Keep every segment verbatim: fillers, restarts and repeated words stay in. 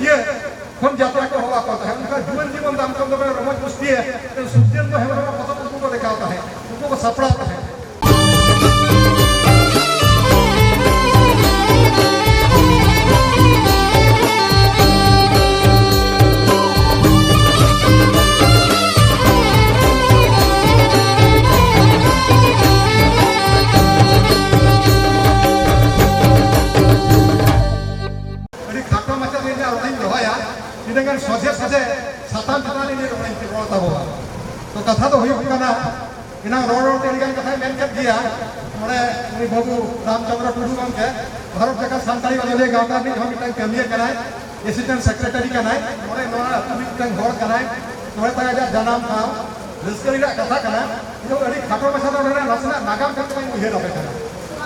ᱤᱭᱟᱹ ᱠᱷᱚᱱ ᱡᱟᱛᱨᱟ ᱠᱚ ᱦᱚᱦᱚ ᱟᱠᱚ ᱛᱟᱦᱮᱸᱫ᱾ ᱚᱱᱠᱟ ᱡᱩᱣᱟᱹᱱ ᱡᱤᱵᱚᱱ ᱫᱟᱢ ᱠᱚᱢ ᱫᱚ ᱨᱚᱢᱚᱡᱽ ᱜᱩᱥᱴᱤᱭᱟᱹ ᱥᱩᱠᱫᱮᱱ ᱫᱚ ᱦᱮᱢᱵᱨᱚᱢ ᱯᱚᱛᱚᱵ ᱩᱱᱠᱩ ᱠᱚ ᱫᱮᱠᱷᱟᱣ ᱛᱟᱦᱮᱸᱫ, ᱩᱱᱠᱩ ᱠᱚ ᱥᱟᱯᱲᱟᱣ ᱛᱟᱦᱮᱸᱫ᱾ ᱟᱹᱰᱤ ᱠᱷᱟᱴᱚ ᱢᱟᱪᱷᱟ ᱛᱮ ᱤᱧᱟᱹᱜ ᱨᱚᱲᱤᱧ ᱫᱚᱦᱚᱭᱟ, ᱛᱤᱱᱟᱹᱜ ᱜᱟᱱ ᱥᱚᱡᱷᱮ ᱥᱚᱡᱷᱮ ᱥᱟᱛᱟᱢ ᱪᱮᱛᱟᱱ ᱨᱮ ᱤᱧ ᱨᱚᱲᱤᱧ ᱨᱚᱲ ᱛᱟᱵᱚᱱᱟ᱾ ᱛᱚ ᱠᱟᱛᱷᱟ ᱫᱚ ᱦᱩᱭᱩᱜ ᱠᱟᱱᱟ, ᱮᱱᱟᱝ ᱨᱚᱲ ᱨᱚᱲ ᱛᱮ ᱟᱹᱰᱤ ᱜᱟᱱ ᱠᱟᱛᱷᱟᱭ ᱢᱮᱱ ᱠᱮᱫ ᱜᱮᱭᱟ᱾ ᱱᱚᱰᱮ ᱩᱱᱤ ᱵᱟᱹᱵᱩ ᱨᱟᱢᱪᱚᱸᱫᱽᱨᱚ ᱴᱩᱰᱩ ᱜᱚᱢᱠᱮ ᱵᱷᱟᱨᱚᱛ ᱡᱟᱠᱟᱛ ᱥᱟᱱᱛᱟᱲᱤ ᱚᱱᱚᱞᱤᱭᱟᱹ ᱜᱟᱶᱛᱟ ᱨᱤᱱᱤᱡ ᱦᱚᱸ ᱢᱤᱫᱴᱟᱝ ᱠᱟᱹᱢᱤᱭᱟᱹ ᱠᱟᱱᱟᱭ, ᱮᱥᱤᱥᱴᱮᱱᱴ ᱥᱮᱠᱨᱮᱴᱟᱨᱤ ᱠᱟᱱᱟᱭ, ᱱᱚᱰᱮ ᱱᱚᱣᱟ ᱟᱹᱛᱩ ᱨᱤᱱᱤᱡ ᱢᱤᱫᱴᱟᱝ ᱦᱚᱲ ᱠᱟᱱᱟᱭ, ᱱᱚᱰᱮ ᱛᱟᱭ ᱟᱡᱟᱜ ᱡᱟᱱᱟᱢ ᱴᱷᱟᱶ, ᱨᱟᱹᱥᱠᱟᱹ ᱨᱮᱱᱟᱜ ᱠᱟᱛᱷᱟ ᱠᱟᱱᱟ᱾ ᱤᱧ ᱫᱚ ᱟᱹᱰᱤ ᱠᱷᱟᱴᱚ ᱢᱟᱪᱷᱟ ᱛᱮ ᱱᱚᱰᱮ ᱱᱟᱥᱮᱱᱟᱜ ᱱᱟᱜᱟᱢ ᱠᱟᱛᱷᱟ ᱠᱚᱧ ᱩᱭᱦᱟᱹᱨ ᱟᱯᱮ ᱠᱟᱱᱟ᱾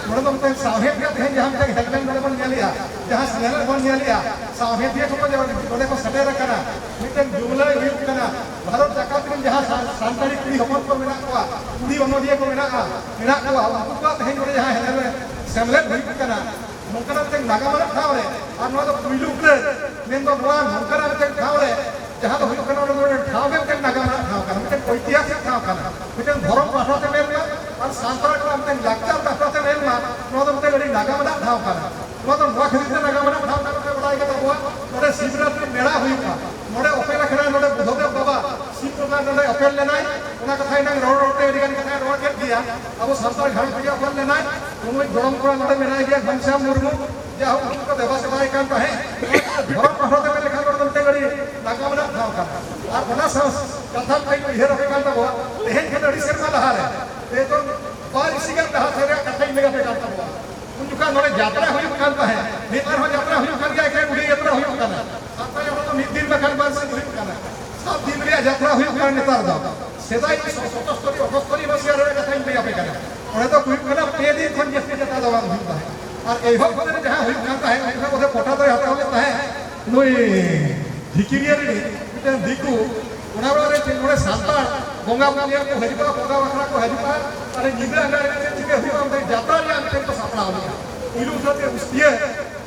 ᱱᱚᱰᱮ ᱫᱚ ᱢᱤᱫᱴᱟᱝ ᱥᱟᱶᱦᱮᱫ ᱨᱮᱭᱟᱜ ᱛᱮᱦᱮᱧ ᱡᱟᱦᱟᱸ ᱢᱤᱫᱴᱟᱝ headline ᱱᱚᱰᱮ ᱵᱚᱱ ᱧᱮᱞᱮᱜᱼᱟ, ᱡᱟᱦᱟᱸ ᱥᱮᱱᱮᱞᱮᱫ ᱵᱚᱱ ᱧᱮᱞᱮᱜᱼᱟ, ᱥᱟᱶᱦᱮᱫᱤᱭᱟᱹ ᱠᱚᱠᱚ ᱡᱟ-, ᱱᱚᱰᱮ ᱠᱚ ᱥᱮᱴᱮᱨ ᱟᱠᱟᱱᱟ᱾ ᱢᱤᱫᱴᱟᱝ ᱡᱩᱢᱞᱟᱹ ᱦᱩᱭᱩᱜ ᱠᱟᱱᱟ, ᱵᱷᱟᱨᱚᱛ ᱡᱟᱠᱟᱛ ᱨᱮᱱ ᱡᱟᱦᱟᱸ ᱥᱟᱱ-, ᱥᱟᱱᱛᱟᱲᱤ ᱠᱩᱲᱤ ᱦᱚᱯᱚᱱ ᱠᱚ ᱢᱮᱱᱟᱜ ᱠᱚᱣᱟ, ᱠᱩᱲᱤ ᱚᱱᱚᱞᱤᱭᱟᱹ ᱠᱚ ᱢᱮᱱᱟᱜᱼᱟ, ᱢᱮᱱᱟᱜ ᱠᱚᱣᱟ, ᱩᱱᱠᱩ ᱠᱚᱣᱟᱜ ᱛᱮᱦᱮᱧ ᱱᱚᱰᱮ ᱡᱟᱦᱟᱸ ᱦᱮᱱᱮᱞ ᱨᱮ ᱥᱮᱢᱞᱮᱫ ᱦᱩᱭᱩᱜ ᱠᱟᱱᱟ, ᱱᱚᱝᱠᱟᱱᱟᱜ ᱢᱤᱫᱴᱮᱱ ᱱᱟᱜᱟᱢ ᱟᱱᱟᱜ ᱴᱷᱟᱶ ᱨᱮ, ᱟᱨ ᱱᱚᱣᱟ ᱫᱚ ᱯᱩᱭᱞᱩ ᱩᱛᱟᱹᱨ, ᱢᱮᱱᱫᱚ ᱱᱚᱣᱟ ᱱᱚᱝᱠᱟᱱᱟᱜ ᱢᱤᱫᱴᱮᱱ ᱴᱷᱟᱶ ᱨᱮ, ᱡᱟᱦᱟᱸ ᱫᱚ ᱦᱩᱭᱩᱜ ᱠᱟᱱᱟ, ᱚᱱᱟ ᱫᱚ ᱢᱤᱫᱴᱮᱱ ᱴᱷᱟᱶ ᱜᱮ ᱢᱤᱫᱴᱮᱱ ᱱᱟᱜᱟᱢ ᱟᱱᱟᱜ ᱴᱷᱟᱶ ᱠᱟᱱᱟ, ᱢᱤᱫᱴᱮᱱ ᱳᱭᱛᱤᱦᱟᱥᱤᱠ ᱴᱷᱟᱶ ᱠᱟᱱᱟ, ᱢᱤᱫᱴᱮᱱ ᱫᱷᱚᱨᱚᱢ ᱯᱟᱦᱴᱟ ᱛᱮ ᱢᱮᱱ ᱢᱟ, ᱟᱨ ᱥᱟᱱᱛᱟᱲ ᱠᱚᱣᱟᱜ ᱢᱤᱫᱴᱮᱱ ᱞᱟᱠᱪᱟᱨ ᱯᱟᱦᱴᱟ ᱛᱮ ᱢᱮᱱ ᱢᱟ, ᱱᱚᱣᱟ ᱫᱚ ᱢᱤᱫᱴᱮᱱ ᱟᱹᱰᱤ ᱱᱟᱜᱟᱢ ᱟᱱᱟᱜ ᱴᱷᱟᱶ ᱠᱟᱱᱟ᱾ ᱱᱚᱣᱟ ᱫᱚ ᱱᱚᱣᱟ ᱠᱷᱟᱹᱛᱤᱨ ᱛᱮ ᱱᱟᱜᱟᱢ ᱟᱱᱟᱜ ᱴᱷᱟᱶ ᱠᱟᱱᱟ, ᱯᱮ ᱵᱟᱰᱟᱭ ᱠᱟᱫᱟ ᱟᱵᱚᱣᱟᱜ ᱱᱚᱰᱮ ᱥᱤᱵᱨᱟᱛᱨᱤ ᱢᱮᱞᱟ ᱦᱩᱭᱩᱜᱼᱟ, ᱱᱚᱰᱮ ᱚᱯᱮᱞ ᱟᱠᱷᱲᱟ, ᱱᱚᱰᱮ ᱵᱩᱫᱷᱚᱫᱮᱵ ᱵᱟᱵᱟ ᱥᱤᱵ ᱵᱚᱸᱜᱟ ᱱᱚᱰᱮ ᱚᱯᱮᱞ ᱞᱮᱱᱟᱭ᱾ ᱚᱱᱟ ᱠᱟᱛᱷᱟ ᱮᱱᱟᱝ ᱨᱚᱲ ᱨᱚᱲ ᱛᱮ ᱟᱹᱰᱤ ᱜᱟᱱ ᱠᱟᱛᱷᱟᱭ ᱨᱚᱲ ᱠᱮᱫ ᱜᱮᱭᱟ᱾ ᱟᱵᱚ ᱥᱟᱱᱛᱟᱲ ᱜᱷᱟᱨᱚᱸᱡᱽ ᱨᱮᱜᱮ ᱚᱯᱮᱞ ᱞᱮᱱᱟᱭ, ᱩᱱᱤ ᱜᱚᱲᱚᱢ ᱠᱚᱲᱟ ᱱᱚᱰᱮ ᱢᱮᱱᱟᱭ ᱜᱮᱭᱟ, ᱜᱷᱟᱱᱥᱤᱭᱟᱢ ᱢᱩᱨᱢᱩ, ᱡᱟᱦᱟᱸ ᱩᱱᱠᱩ ᱠᱚ ᱫᱮᱵᱟ ᱥᱮᱵᱟᱭ ᱠᱟᱱ ᱛᱟᱦᱮᱸᱫ᱾ ᱫᱷᱚᱨᱚᱢ ᱯᱟᱦᱴᱟ ᱛᱮ ᱢᱮᱱ ᱞᱮᱠᱷᱟᱱ ᱱᱚᱰᱮ ᱫᱚ ᱢᱤᱫᱴᱮᱱ ᱟᱹᱰᱤ ᱱᱟᱜᱟᱢ ᱨᱮᱱᱟᱜ ᱴᱷᱟᱶ ᱠᱟᱱᱟ᱾ ᱟᱨ ᱚᱱᱟ ᱥᱟᱶ ᱠᱟᱛᱷᱟ ᱢᱤᱫᱴᱮᱱ ᱩᱭᱦᱟᱹᱨ ᱟᱯᱮ ᱠᱟᱱ ᱛᱟᱵᱚᱣᱟ, ᱛᱮᱦᱮᱧ ᱠᱷᱚᱱ ᱟᱹᱰᱤ ᱥᱮᱨᱢᱟ ᱞᱟᱦᱟᱨᱮ, ᱯᱮ ᱫᱚ ᱵᱟᱨ ᱤᱥᱤ ᱜᱟᱱ ᱞᱟᱦᱟ ᱥᱮᱫ ᱨᱮᱭᱟᱜ ᱠᱟᱛᱷᱟᱧ ᱞᱟᱹᱭ ᱟᱯᱮ ᱠᱟᱱ ᱛᱟᱵᱚᱣᱟ᱾ ᱩᱱ ᱡᱚᱠᱷᱟᱱ ᱱᱚᱰᱮ ᱡᱟᱛᱨᱟ ᱦᱩᱭᱩᱜ ᱠᱟᱱ ᱛᱟᱦᱮᱸᱫ, ᱱᱮᱛᱟᱨ ᱦᱚᱸ ᱡᱟᱛᱨᱟ ᱦᱩᱭᱩᱜ ᱠᱟᱱ ᱜᱮᱭᱟ, ᱮᱠᱷᱮᱱ ᱵᱩᱰᱷᱤ ᱡᱟᱛᱨᱟ ᱦᱩᱭᱩᱜ ᱠᱟᱱᱟ᱾ ᱥᱟᱱᱛᱟᱲ ᱡᱟᱛᱨᱟ ᱫᱚ ᱢᱤᱫ ᱫᱤᱱ ᱵᱟᱠᱷᱟᱱ ᱵᱟᱨ ᱥᱤᱧ ᱦᱩᱭᱩᱜ ᱠᱟᱱᱟ, ᱥᱟᱛ ᱫᱤᱱ ᱨᱮᱭᱟᱜ ᱡᱟᱛᱨᱟ ᱦᱩᱭᱩᱜ ᱠᱟᱱᱟ ᱱᱮᱛᱟᱨ ᱫᱚ᱾ ᱥᱮᱫᱟᱭ ᱥᱚᱛᱚᱥᱛᱚᱨᱤ ᱟᱴᱷᱟᱥᱛᱚᱨᱤ ᱢᱟᱹᱥᱤᱦᱟ ᱨᱮᱭᱟᱜ ᱠᱟᱛᱷᱟᱧ ᱞᱟᱹᱭ ᱟᱯᱮ ᱠᱟᱱᱟ, ᱚᱸᱰᱮ ᱫᱚ ᱦᱩᱭᱩᱜ ᱠᱟᱱᱟ ᱯᱮ ᱫᱤᱱ ᱠᱷᱚᱱ ᱡᱟᱹᱥᱛᱤ ᱡᱟᱛᱨᱟ ᱫᱚ ᱵᱟᱝ ᱦᱩᱭᱩᱜ ᱛᱟᱦᱮᱸᱫ᱾ ᱟᱨ ᱮᱦᱚᱵ ᱠᱷᱚᱱ ᱨᱮ ᱡᱟᱦᱟᱸ ᱦᱩᱭᱩᱜ ᱠᱟᱱ ᱛᱟᱦᱮᱸᱫ, ᱩᱱ ᱡᱚᱠᱷᱚᱱ ᱵᱚᱫᱷᱚᱭ ᱯᱚᱴᱟ ᱫᱚᱭ ᱦᱟᱛᱟᱣ ᱞᱮᱫ ᱛᱟᱦᱮᱸᱫ, ᱱᱩᱭ ᱡᱷᱤᱠᱤᱨᱤᱭᱟᱹ ᱨᱤᱱᱤᱡ ᱢᱤᱫᱴᱮᱱ ᱫᱤᱠᱩ, ᱚᱱᱟ ᱚᱲᱟᱜ ᱨᱮ ᱪᱮᱫ ᱱᱚᱰᱮ ᱥᱟᱱᱛᱟᱲ ᱵᱚᱸᱜᱟ ᱵᱩᱨᱩ ᱧᱮᱞ ᱠᱚ ᱦᱤᱡᱩᱜᱼᱟ, ᱵᱚᱸᱜᱟ ᱵᱟᱠᱷᱨᱟ ᱠᱚ ᱦᱤᱡᱩᱜᱼᱟ, ᱟᱨ ᱧᱤᱫᱟᱹ ᱟᱸᱜᱟ ᱨᱮ ᱪᱮᱫ ᱪᱤᱠᱟᱹ ᱦᱩᱭᱩᱜᱼᱟ, ᱚᱱᱛᱮ ᱡᱟᱛᱨᱟ ᱨᱮᱭᱟᱜ ᱢᱤᱫᱴᱮᱱ ᱠᱚ ᱥᱟᱯᱲᱟᱣ ᱞᱮᱫᱼᱟ᱾ ᱯᱩᱭᱞᱩ ᱩᱛᱟᱹᱨ ᱛᱮ ᱩᱥᱛᱤᱭᱟᱹ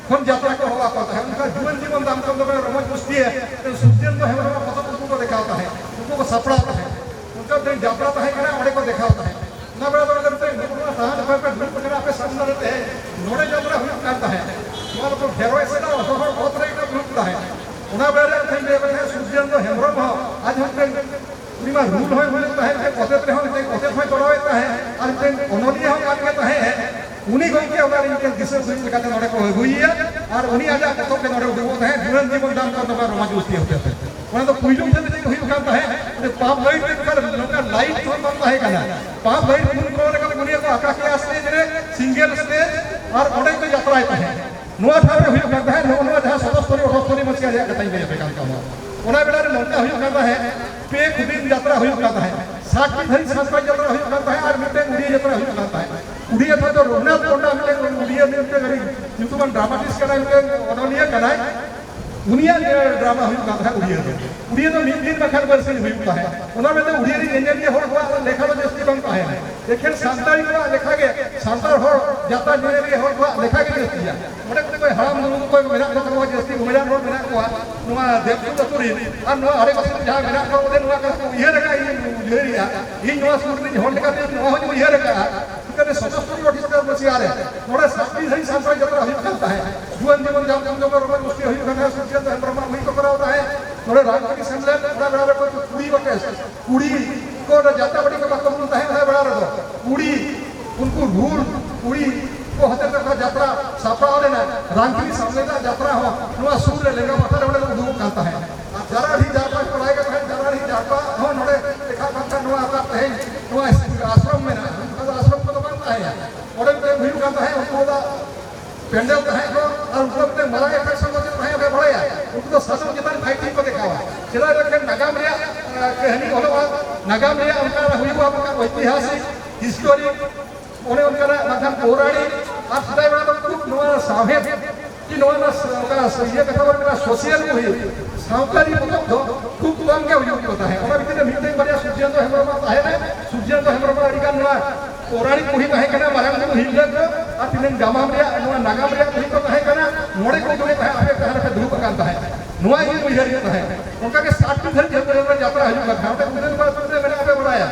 ᱠᱷᱚᱱ ᱡᱟᱛᱨᱟ ᱠᱚ ᱦᱚᱦᱚ ᱟᱠᱚ ᱛᱟᱦᱮᱸᱫ᱾ ᱚᱱᱠᱟ ᱡᱩᱣᱟᱹᱱ ᱡᱤᱵᱚᱱ ᱫᱟᱢ ᱠᱚ ᱫᱚᱢᱮ ᱨᱚᱢᱚᱡᱽ ᱜᱳᱥᱴᱤ ᱥᱩᱨᱡᱮᱱᱫᱨᱚ ᱦᱮᱢᱵᱨᱚᱢ ᱯᱚᱛᱚᱵ ᱩᱱᱠᱩ ᱠᱚ ᱫᱮᱠᱷᱟᱣ ᱛᱟᱦᱮᱸᱫ, ᱩᱱᱠᱩ ᱠᱚ ᱥᱟᱯᱲᱟᱣ ᱛᱟᱦᱮᱸᱫ᱾ ᱚᱱᱠᱟ ᱢᱤᱫᱴᱮᱱ ᱡᱟᱛᱨᱟ ᱛᱟᱦᱮᱸ ᱠᱟᱱᱟ, ᱚᱸᱰᱮ ᱠᱚ ᱫᱮᱠᱷᱟᱣ ᱛᱟᱦᱮᱸᱫ᱾ ᱚᱱᱟ ᱵᱮᱲᱟ ᱫᱚ ᱢᱤᱫᱴᱮᱱ ᱱᱚᱜᱼᱚ ᱱᱚᱣᱟ ᱥᱟᱦᱟᱱ ᱚᱠᱚᱭ ᱯᱮ ᱫᱩᱲᱩᱵ ᱟᱠᱟᱱᱟ ᱟᱯᱮ ᱥᱟᱢᱱᱟ ᱨᱮ ᱛᱮᱦᱮᱧ, ᱱᱚᱰᱮ ᱡᱟᱛᱨᱟ ᱦᱩᱭᱩᱜ ᱠᱟᱱ ᱛᱟᱦᱮᱸᱫ᱾ ᱱᱚᱣᱟ ᱫᱚᱠᱚ ᱜᱷᱮᱨᱚ ᱮᱥᱮᱫᱟ, ᱦᱚᱲ ᱚᱛ ᱨᱮ ᱠᱚ ᱫᱩᱲᱩᱵ ᱛᱟᱦᱮᱸᱫ᱾ ᱚᱱᱟ ᱵᱮᱲᱟ ᱨᱮ ᱠᱟᱛᱷᱟᱧ ᱞᱟᱹᱭ ᱟᱯᱮ ᱛᱟᱦᱮᱸᱫ, ᱥᱩᱨᱡᱮᱱᱫᱨᱚ ᱦᱮᱢᱵᱨᱚᱢ ᱦᱚᱸ ᱟᱡ ᱦᱚᱸ ᱢᱤᱫᱴᱮᱱ ᱩᱱᱤ ᱢᱟ ᱨᱩᱞ ᱦᱚᱸᱭ ᱨᱩᱞᱮᱫ ᱛᱟᱦᱮᱸᱫ, ᱢᱤᱫᱴᱮᱱ ᱠᱚᱛᱮᱵ ᱨᱮᱦᱚᱸ ᱢᱤᱫᱴᱮᱱ ᱠᱚᱛᱮᱵ ᱦᱚᱸᱭ ᱛᱚᱲᱟᱣᱮᱫ ᱛᱟᱦᱮᱸᱫ, ᱟᱨ ᱢᱤᱫᱴᱮᱱ ᱚᱱᱚᱞᱤᱭᱟᱹ ᱦᱚᱸ ᱠᱟᱱ ᱜᱮ ᱛᱟᱦᱮᱸᱫ᱾ ᱩᱱᱤ ᱜᱚᱢᱠᱮ ᱚᱱᱟ ᱨᱮ ᱢᱤᱫᱴᱮᱱ ᱫᱤᱥᱟᱹ ᱩᱫᱩᱜ ᱞᱮᱠᱟᱛᱮ ᱱᱚᱰᱮ ᱠᱚ ᱟᱹᱜᱩᱭᱮᱭᱟ, ᱟᱨ ᱩᱱᱤ ᱟᱡᱟᱜ ᱯᱚᱛᱚᱵ ᱜᱮ ᱱᱚᱰᱮ ᱩᱰᱩᱠᱚᱜ ᱛᱟᱦᱮᱸᱫ, ᱡᱩᱣᱟᱹᱱ ᱡᱤᱵᱚᱱ ᱫᱟᱱ ᱠᱚ ᱱᱚᱣᱟ ᱨᱚᱢᱟᱡᱽ ᱜᱳᱥᱴᱤ ᱦᱚᱛᱮᱛᱮ᱾ ᱚᱱᱟ ᱫᱚ ᱯᱩᱭᱞᱩ ᱴᱷᱮᱱ ᱪᱮᱫ ᱦᱩᱭᱩᱜ ᱠᱟᱱ ᱛᱟᱦᱮᱸᱫ, ᱚᱸᱰᱮ ᱯᱟᱢᱯ ᱞᱟᱭᱤᱴ ᱨᱮ ᱱᱚᱝᱠᱟ, ᱱᱚᱝᱠᱟ ᱞᱟᱭᱤᱴ ᱦᱚᱸ ᱵᱟᱝ ᱛᱟᱦᱮᱸ ᱠᱟᱱᱟ᱾ ᱯᱟᱢᱯ ᱞᱟᱭᱤᱴ ᱯᱩᱱ ᱠᱚᱬ ᱨᱮ ᱠᱚ ᱩᱱᱤ ᱠᱚ ᱟᱠᱟ ᱠᱮᱭᱟ ᱥᱴᱮᱡᱽ ᱨᱮ, ᱥᱤᱝᱜᱮᱞ ᱥᱴᱮᱡᱽ, ᱟᱨ ᱚᱸᱰᱮ ᱠᱚ ᱡᱟᱛᱨᱟᱭ ᱛᱟᱦᱮᱸᱫ᱾ ᱱᱚᱣᱟ ᱴᱷᱟᱶ ᱨᱮ ᱦᱩᱭᱩᱜ ᱠᱟᱱ ᱛᱟᱦᱮᱸᱫ, ᱱᱚᱜᱼᱚ ᱱᱚᱣᱟ ᱡᱟᱦᱟᱸ ᱥᱚᱛᱚᱥᱛᱚᱨᱤ ᱚᱴᱷᱚᱥᱛᱚᱨᱤ ᱢᱟᱹᱥᱤᱭᱟ ᱨᱮᱭᱟᱜ ᱠᱟᱛᱷᱟᱧ ᱞᱟᱹᱭ ᱟᱯᱮ ᱠᱟᱱ ᱛᱟᱵᱚᱱᱟ᱾ ᱚᱱᱟ ᱵᱮᱲᱟ ᱨᱮ ᱱᱚᱝᱠᱟ ᱦᱩᱭᱩᱜ ᱠᱟᱱ ᱛᱟᱦᱮᱸᱫ, ᱯᱮ ᱠᱷᱩᱫᱤᱱ ᱡᱟᱛᱨᱟ ᱦᱩᱭᱩᱜ ᱠᱟᱱ ᱛᱟᱦᱮᱸᱫ, ᱥᱟᱛ ᱴᱤ ᱫᱷᱟᱹᱨᱤᱡ ᱥᱟᱱᱛᱟᱲ ᱡᱟᱛᱨᱟ ᱦᱩᱭᱩᱜ ᱠᱟᱱ ᱛᱟᱦᱮᱸᱫ, ᱟᱨ ᱢᱤᱫᱴᱮᱱ ᱩᱲᱤᱭᱟ ᱡᱟᱛᱨᱟ ᱦᱩᱭᱩᱜ ᱠᱟᱱ ᱛᱟᱦᱮᱸᱫ᱾ ᱩᱲᱤᱭᱟ ᱛᱷᱟᱹᱭ ᱫᱚ ᱨᱚᱜᱷᱩᱱᱟᱛᱷ ᱯᱚᱱᱰᱟ ᱢᱤᱫᱴᱮᱱ ᱩᱲᱤᱭᱟ ᱢᱤᱫᱴᱮᱱ ᱟᱹᱰᱤ ᱧᱩᱛᱩᱢᱟᱱ ᱰᱨᱟᱢᱟᱴᱤᱥᱴ ᱠᱟᱱᱟᱭ, ᱢᱤᱫᱴᱮᱱ ᱚᱱᱚᱞᱤᱭᱟᱹ ᱠᱟᱱᱟᱭ᱾ ᱩᱱᱤᱭᱟᱜ ᱜᱮ ᱰᱨᱟᱢᱟ ᱦᱩᱭᱩᱜ ᱠᱟᱱ ᱛᱟᱦᱮᱸᱫ ᱩᱲᱤᱭᱟ ᱫᱚ᱾ ᱩᱲᱤᱭᱟ ᱫᱚ ᱢᱤᱫ ᱫᱤᱱ ᱵᱟᱠᱷᱟᱱ ᱵᱟᱨᱥᱤᱧ ᱦᱩᱭᱩᱜ ᱛᱟᱦᱮᱸᱫ᱾ ᱚᱱᱟ ᱢᱮᱱᱛᱮ ᱩᱲᱤᱭᱟ ᱨᱤᱱ ᱧᱮᱧᱮᱞᱤᱭᱟᱹ ᱦᱚᱲ ᱠᱚᱣᱟᱜ ᱞᱮᱠᱷᱟ ᱫᱚ ᱡᱟᱹᱥᱛᱤ ᱵᱟᱝ ᱛᱟᱦᱮᱸᱱᱟ᱾ ᱮᱠᱷᱮᱱ ᱥᱟᱱᱛᱟᱲᱤ ᱠᱚᱣᱟᱜ ᱞᱮᱠᱷᱟ ᱜᱮ, ᱥᱟᱱᱛᱟᱲ ᱦᱚᱲ ᱡᱟᱛᱨᱟ ᱧᱮᱧᱮᱞᱤᱭᱟᱹ ᱦᱚᱲ ᱠᱚᱣᱟᱜ ᱞᱮᱠᱷᱟ ᱜᱮ ᱡᱟᱹᱥᱛᱤᱭᱟ᱾ ᱚᱸᱰᱮ ᱠᱚ ᱦᱟᱲᱟᱢ ᱫᱩᱲᱩᱢ ᱠᱚ ᱢᱮᱱᱟᱜ ᱠᱚ ᱛᱟᱵᱚᱱᱟ, ᱡᱟᱹᱥᱛᱤ ᱩᱢᱮᱨᱟᱱ ᱦᱚᱲ ᱢᱮᱱᱟᱜ ᱠᱚᱣᱟ ᱱᱚᱣᱟ ᱫᱮᱵᱽᱠᱩᱸᱫ ᱟᱹᱛᱩ ᱨᱤᱱ, ᱟᱨ ᱱᱚᱣᱟ ᱟᱲᱮ ᱯᱟᱥᱮ ᱨᱮ ᱡᱟᱦᱟᱸ ᱢᱮᱱᱟᱜ ᱠᱚᱣᱟ, ᱚᱸᱰᱮ ᱱᱚᱣᱟ ᱠᱟᱛᱷᱟ ᱠᱚ ᱩᱭᱦᱟᱹᱨ ᱟᱠᱟᱫᱼᱟ, ᱤᱧ ᱩᱭᱦᱟᱹᱨᱮᱜᱼᱟ, ᱤᱧ ᱱᱚᱣᱟ ᱥᱩᱨ ᱨᱤᱱ ᱦᱚᱲ ᱞᱮᱠᱟᱛᱮ ᱱᱚᱣᱟ ᱦᱚᱸᱧ ᱩᱭᱦᱟᱹᱨ ᱟᱠᱟᱫᱼᱟ᱾ ᱪᱤᱠᱟᱹᱛᱮ ᱥᱚᱛᱚᱥᱛᱚᱨᱤ ᱚᱴᱷᱤᱥᱴᱟᱨ ᱢᱟᱹᱥᱤᱭᱟ ᱨᱮ ᱱᱚᱰᱮ ᱥᱟᱛ ᱫᱤᱱ ᱫᱷᱟᱹᱵᱤᱡ ᱥᱟᱱᱛᱟᱲ ᱡᱟᱛᱨᱟ ᱦᱩᱭᱩᱜ ᱠᱟᱱ ᱛᱟᱦᱮᱸᱫ, ᱡᱩᱣᱟᱹᱱ ᱡᱤᱵᱚᱱ ᱡᱟᱢ ᱡᱚᱢ ᱡᱚᱢ ᱨᱚᱢᱚᱡᱽ ᱜᱳᱥᱴᱤ ᱦᱩᱭᱩᱜ ᱠᱟᱱ ᱛᱟᱦᱮᱸᱫ, ᱥᱩᱨᱡᱮᱱᱫᱨᱚ ᱦᱮᱢᱵᱨᱚᱢ ᱩᱱᱤ ᱠᱚ ᱠᱚᱨᱟᱣ ᱛᱟᱦᱮᱸᱫ᱾ ᱱᱚᱰᱮ ᱨᱟᱢᱠᱤᱨᱤ ᱥᱮᱢᱞᱮᱫ, ᱚᱱᱟ ᱵᱮᱲᱟ ᱨᱮ ᱠᱩᱲᱤ ᱜᱚᱴᱮᱡ ᱠᱩᱲᱤ ᱠᱚ ᱚᱸᱰᱮ ᱡᱟᱛᱨᱟ ᱵᱟᱹᱴᱤ ᱠᱚ ᱵᱟᱠᱚ ᱵᱩᱞ ᱛᱟᱦᱮᱸᱫ ᱚᱱᱟ ᱵᱮᱲᱟ ᱨᱮᱫᱚ᱾ ᱠᱩᱲᱤ, ᱩᱱᱠᱩ ᱨᱩᱞ ᱠᱩᱲᱤ ᱠᱚ ᱦᱚᱛᱮ ᱛᱮ ᱚᱱᱟ ᱡᱟᱛᱨᱟ ᱥᱟᱯᱲᱟᱣ ᱞᱮᱱᱟ᱾ ᱨᱟᱢᱠᱤᱨᱤ ᱥᱟᱢᱞᱮᱫᱟᱜ ᱡᱟᱛᱨᱟ ᱦᱚᱸ ᱱᱚᱣᱟ ᱥᱩᱨ ᱨᱮ ᱞᱮᱸᱜᱟ ᱯᱟᱦᱴᱟ ᱨᱮ ᱚᱸᱰᱮ ᱠᱚ ᱩᱰᱩᱠᱚᱜ ᱠᱟᱱ ᱛᱟᱦᱮᱸᱫ᱾ ᱟᱨ ᱡᱟᱨᱟᱰᱤ ᱡᱟᱨᱯᱟ ᱠᱚ ᱵᱟᱲᱟᱭ ᱠᱟᱱ ᱛᱟᱦᱮᱸᱫ, ᱡᱟᱨᱟᱰᱤ ᱡᱟᱨᱯᱟ ᱦᱚᱸ ᱱᱚᱰᱮ ᱞᱮᱠᱷᱟ ᱵᱟᱝᱠᱷᱟᱱ ᱱᱚᱣᱟ ᱚᱠᱟ ᱛᱮᱦᱮᱧ ᱱᱚᱣᱟ ᱟᱥᱨᱚᱢ ᱢᱮᱱᱟᱜᱼᱟ, ᱚᱱᱠᱟ ᱫᱚ ᱟᱥᱨᱚᱢ ᱠᱚᱫᱚ ᱵᱟᱝ ᱛᱟᱦᱮᱸᱭᱟ᱾ ᱚᱸᱰᱮ ᱢᱤᱫᱴᱮᱱ ᱦᱩᱭᱩᱜ ᱠᱟᱱ ᱛᱟᱦᱮᱸᱫ, ᱩᱱᱠᱩ ᱫᱚ ᱯᱮᱱᱰᱮᱞ ᱛᱟᱦᱮᱸ ᱠᱚ, ᱟᱨ ᱩᱱᱠᱩ ᱫᱚ ᱢᱤᱫᱴᱮᱱ ᱢᱟᱨᱟᱝ ᱮᱴᱨᱟᱠᱥᱚᱱ ᱫᱚ ᱪᱮᱫ ᱛᱟᱦᱮᱸ ᱯᱮ ᱵᱟᱲᱟᱭᱟ? ᱩᱱᱠᱩ ᱫᱚ ᱥᱟᱫᱚᱢ ᱪᱮᱛᱟᱱ ᱯᱷᱟᱭᱴᱤᱝ ᱠᱚ ᱫᱮᱠᱷᱟᱣᱟ᱾ ᱪᱮᱫᱟᱜ ᱮᱱᱠᱷᱟᱱ ᱱᱟᱜᱟᱢ ᱨᱮᱭᱟᱜ, ᱟᱸ, ᱠᱟᱹᱦᱱᱤ ᱚᱞᱚᱜᱼᱟ, ᱱᱟᱜᱟᱢ ᱨᱮᱭᱟᱜ ᱚᱱᱠᱟ ᱦᱩᱭᱩᱜᱼᱟ, ᱚᱱᱠᱟ ᱳᱭᱛᱤᱦᱟᱥᱤᱠ, ᱦᱤᱥᱴᱳᱨᱤᱠ, ᱚᱱᱮ ᱚᱱᱠᱟᱱᱟᱜ ᱵᱟᱝᱠᱷᱟᱱ ᱯᱳᱨᱟᱲᱤ, ᱟᱨ ᱥᱮᱫᱟᱭ ᱵᱮᱲᱟ ᱫᱚ ᱠᱷᱩᱵ ᱱᱚᱣᱟ ᱥᱟᱶᱦᱮᱫ ᱠᱤ ᱱᱚᱣᱟ ᱱᱟᱥ-, ᱚᱱᱠᱟ ᱤᱭᱟᱹ ᱠᱟᱛᱷᱟ ᱵᱚᱱ ᱢᱮᱱᱟ, ᱥᱳᱥᱤᱭᱟᱞ ᱵᱳᱭ, ᱥᱟᱶᱛᱟᱨᱤ ᱯᱚᱛᱚᱵ ᱫᱚ ᱠᱷᱩᱵ ᱠᱚᱢ ᱜᱮ ᱦᱩᱭᱩᱜ ᱠᱚ ᱛᱟᱦᱮᱸᱫ᱾ ᱚᱱᱟ ᱵᱷᱤᱛᱤᱨ ᱨᱮ ᱢᱤᱫᱴᱮᱱ ᱵᱟᱨᱭᱟ ᱥᱩᱨᱡᱮᱱᱫᱨᱚ ᱦᱮᱢᱵᱨᱚᱢᱟᱜ ᱛᱟᱦᱮᱸ ᱞᱮᱱ, ᱥᱩᱨᱡᱮᱱᱫᱨᱚ ᱦᱮᱢᱵᱨᱚᱢᱟᱜ ᱟᱹᱰᱤ ᱜᱟᱱ ᱱᱚᱣᱟ ᱯᱳᱨᱟᱲᱤᱠ ᱵᱳᱭ ᱛᱟᱦᱮᱸ ᱠᱟᱱᱟ, ᱢᱟᱨᱟᱝ ᱵᱩᱨᱩ ᱦᱤᱨᱞᱟᱹ ᱠᱚ, ᱟᱨ ᱛᱤᱱᱟᱹᱝ ᱜᱟᱢᱟᱢ ᱨᱮᱭᱟᱜ, ᱱᱚᱣᱟ ᱱᱟᱜᱟᱢ ᱨᱮᱭᱟᱜ ᱵᱳᱭ ᱠᱚ ᱛᱟᱦᱮᱸ ᱠᱟᱱᱟ᱾ ᱱᱚᱰᱮ ᱠᱚ ᱫᱩᱲᱩᱵ ᱛᱟᱦᱮᱸᱫ, ᱟᱯᱮ ᱡᱟᱦᱟᱸ ᱨᱮᱯᱮ ᱫᱩᱲᱩᱵ ᱟᱠᱟᱱ ᱛᱟᱦᱮᱸᱫ, ᱱᱚᱣᱟ ᱤᱧ ᱩᱭᱦᱟᱹᱨ ᱦᱩᱭᱩᱜ ᱛᱟᱦᱮᱸᱫ᱾ ᱚᱱᱠᱟ ᱜᱮ ᱥᱟᱴ ᱴᱤ ᱫᱷᱟᱹᱨᱤᱡ ᱡᱟᱦᱟᱸ ᱨᱮ ᱡᱟᱛᱨᱟ ᱦᱩᱭᱩᱜ ᱠᱟᱱ ᱛᱟᱦᱮᱸᱫ, ᱚᱸᱰᱮ ᱩᱫᱟᱹᱨ ᱯᱟᱲᱟ ᱨᱮ ᱢᱮᱱᱟᱜᱼᱟ, ᱯᱮ ᱵᱟᱲᱟᱭᱟ᱾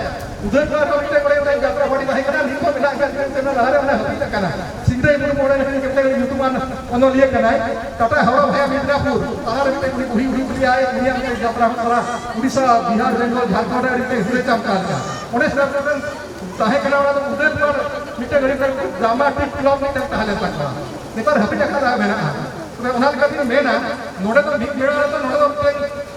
ᱩᱫᱟᱹᱨ ᱯᱟᱲᱟ ᱨᱮ ᱢᱤᱫᱴᱮᱱ ᱵᱟᱨᱭᱟ ᱡᱟᱛᱨᱟ ᱯᱟᱹᱴᱤ ᱛᱟᱦᱮᱸ ᱠᱟᱱᱟ, ᱱᱤᱛ ᱦᱚᱸ ᱢᱮᱱᱟᱜ ᱜᱮᱭᱟ, ᱢᱮᱱᱠᱷᱟᱱ ᱚᱱᱟ ᱞᱟᱦᱟ ᱨᱮ ᱚᱱᱟ ᱦᱟᱹᱯᱤᱫ ᱟᱠᱟᱱᱟ᱾ ᱥᱤᱝᱨᱟᱹᱭ ᱢᱩᱨᱢᱩ ᱚᱸᱰᱮ ᱢᱤᱫᱴᱮᱱ ᱧᱩᱛᱩᱢᱟᱱ ᱚᱱᱚᱞᱤᱭᱟᱹ ᱠᱟᱱᱟᱭ, ᱴᱟᱴᱟ ᱦᱟᱣᱲᱟ ᱵᱷᱟᱭᱟ ᱢᱤᱫᱱᱟᱯᱩᱨ, ᱛᱟᱞᱟ ᱨᱮ ᱢᱤᱫᱴᱮᱱ ᱩᱱᱤ ᱵᱩᱦᱤ ᱩᱰᱩᱠ ᱞᱮᱫᱟᱭ, ᱩᱱᱤᱭᱟᱜ ᱢᱤᱫᱴᱮᱱ ᱡᱟᱛᱨᱟ ᱦᱚᱸ ᱛᱟᱞᱟ ᱩᱲᱤᱥᱥᱟ, ᱵᱤᱦᱟᱨ, ᱵᱮᱝᱜᱚᱞ, ᱡᱷᱟᱲᱠᱷᱚᱸᱰ ᱨᱮ ᱟᱹᱰᱤ ᱢᱤᱫᱴᱮᱱ ᱦᱤᱨᱟᱹ ᱪᱟᱢ ᱠᱟᱱ ᱜᱮᱭᱟ᱾ ᱚᱸᱰᱮ ᱥᱮᱴᱮᱨ ᱠᱟᱛᱮ ᱛᱟᱦᱮᱸ ᱠᱟᱱᱟ, ᱚᱱᱟ ᱫᱚ ᱩᱫᱟᱹᱨ ᱯᱟᱲ ᱢᱤᱫᱴᱮᱱ ᱟᱹᱰᱤ ᱢᱤᱫᱴᱮᱱ ᱰᱨᱟᱢᱟᱴᱤᱠ ᱠᱞᱟᱵᱽ ᱢᱤᱫᱴᱮᱱ ᱛᱟᱦᱮᱸ ᱞᱮᱱ ᱛᱟᱠᱚᱣᱟ᱾ ᱱᱮᱛᱟᱨ ᱦᱟᱹᱯᱤᱫ ᱟᱠᱟᱫᱟ, ᱢᱮᱱᱟᱜᱼᱟ᱾ ᱛᱚᱵᱮ ᱚᱱᱟ ᱞᱮᱠᱟᱛᱤᱧ ᱢᱮᱱᱟ, ᱱᱚᱰᱮ ᱫᱚ ᱢᱤᱫ ᱵᱮᱲᱟ ᱨᱮᱫᱚ ᱱᱚᱰᱮ ᱫᱚ ᱢᱤᱫᱴᱮᱱ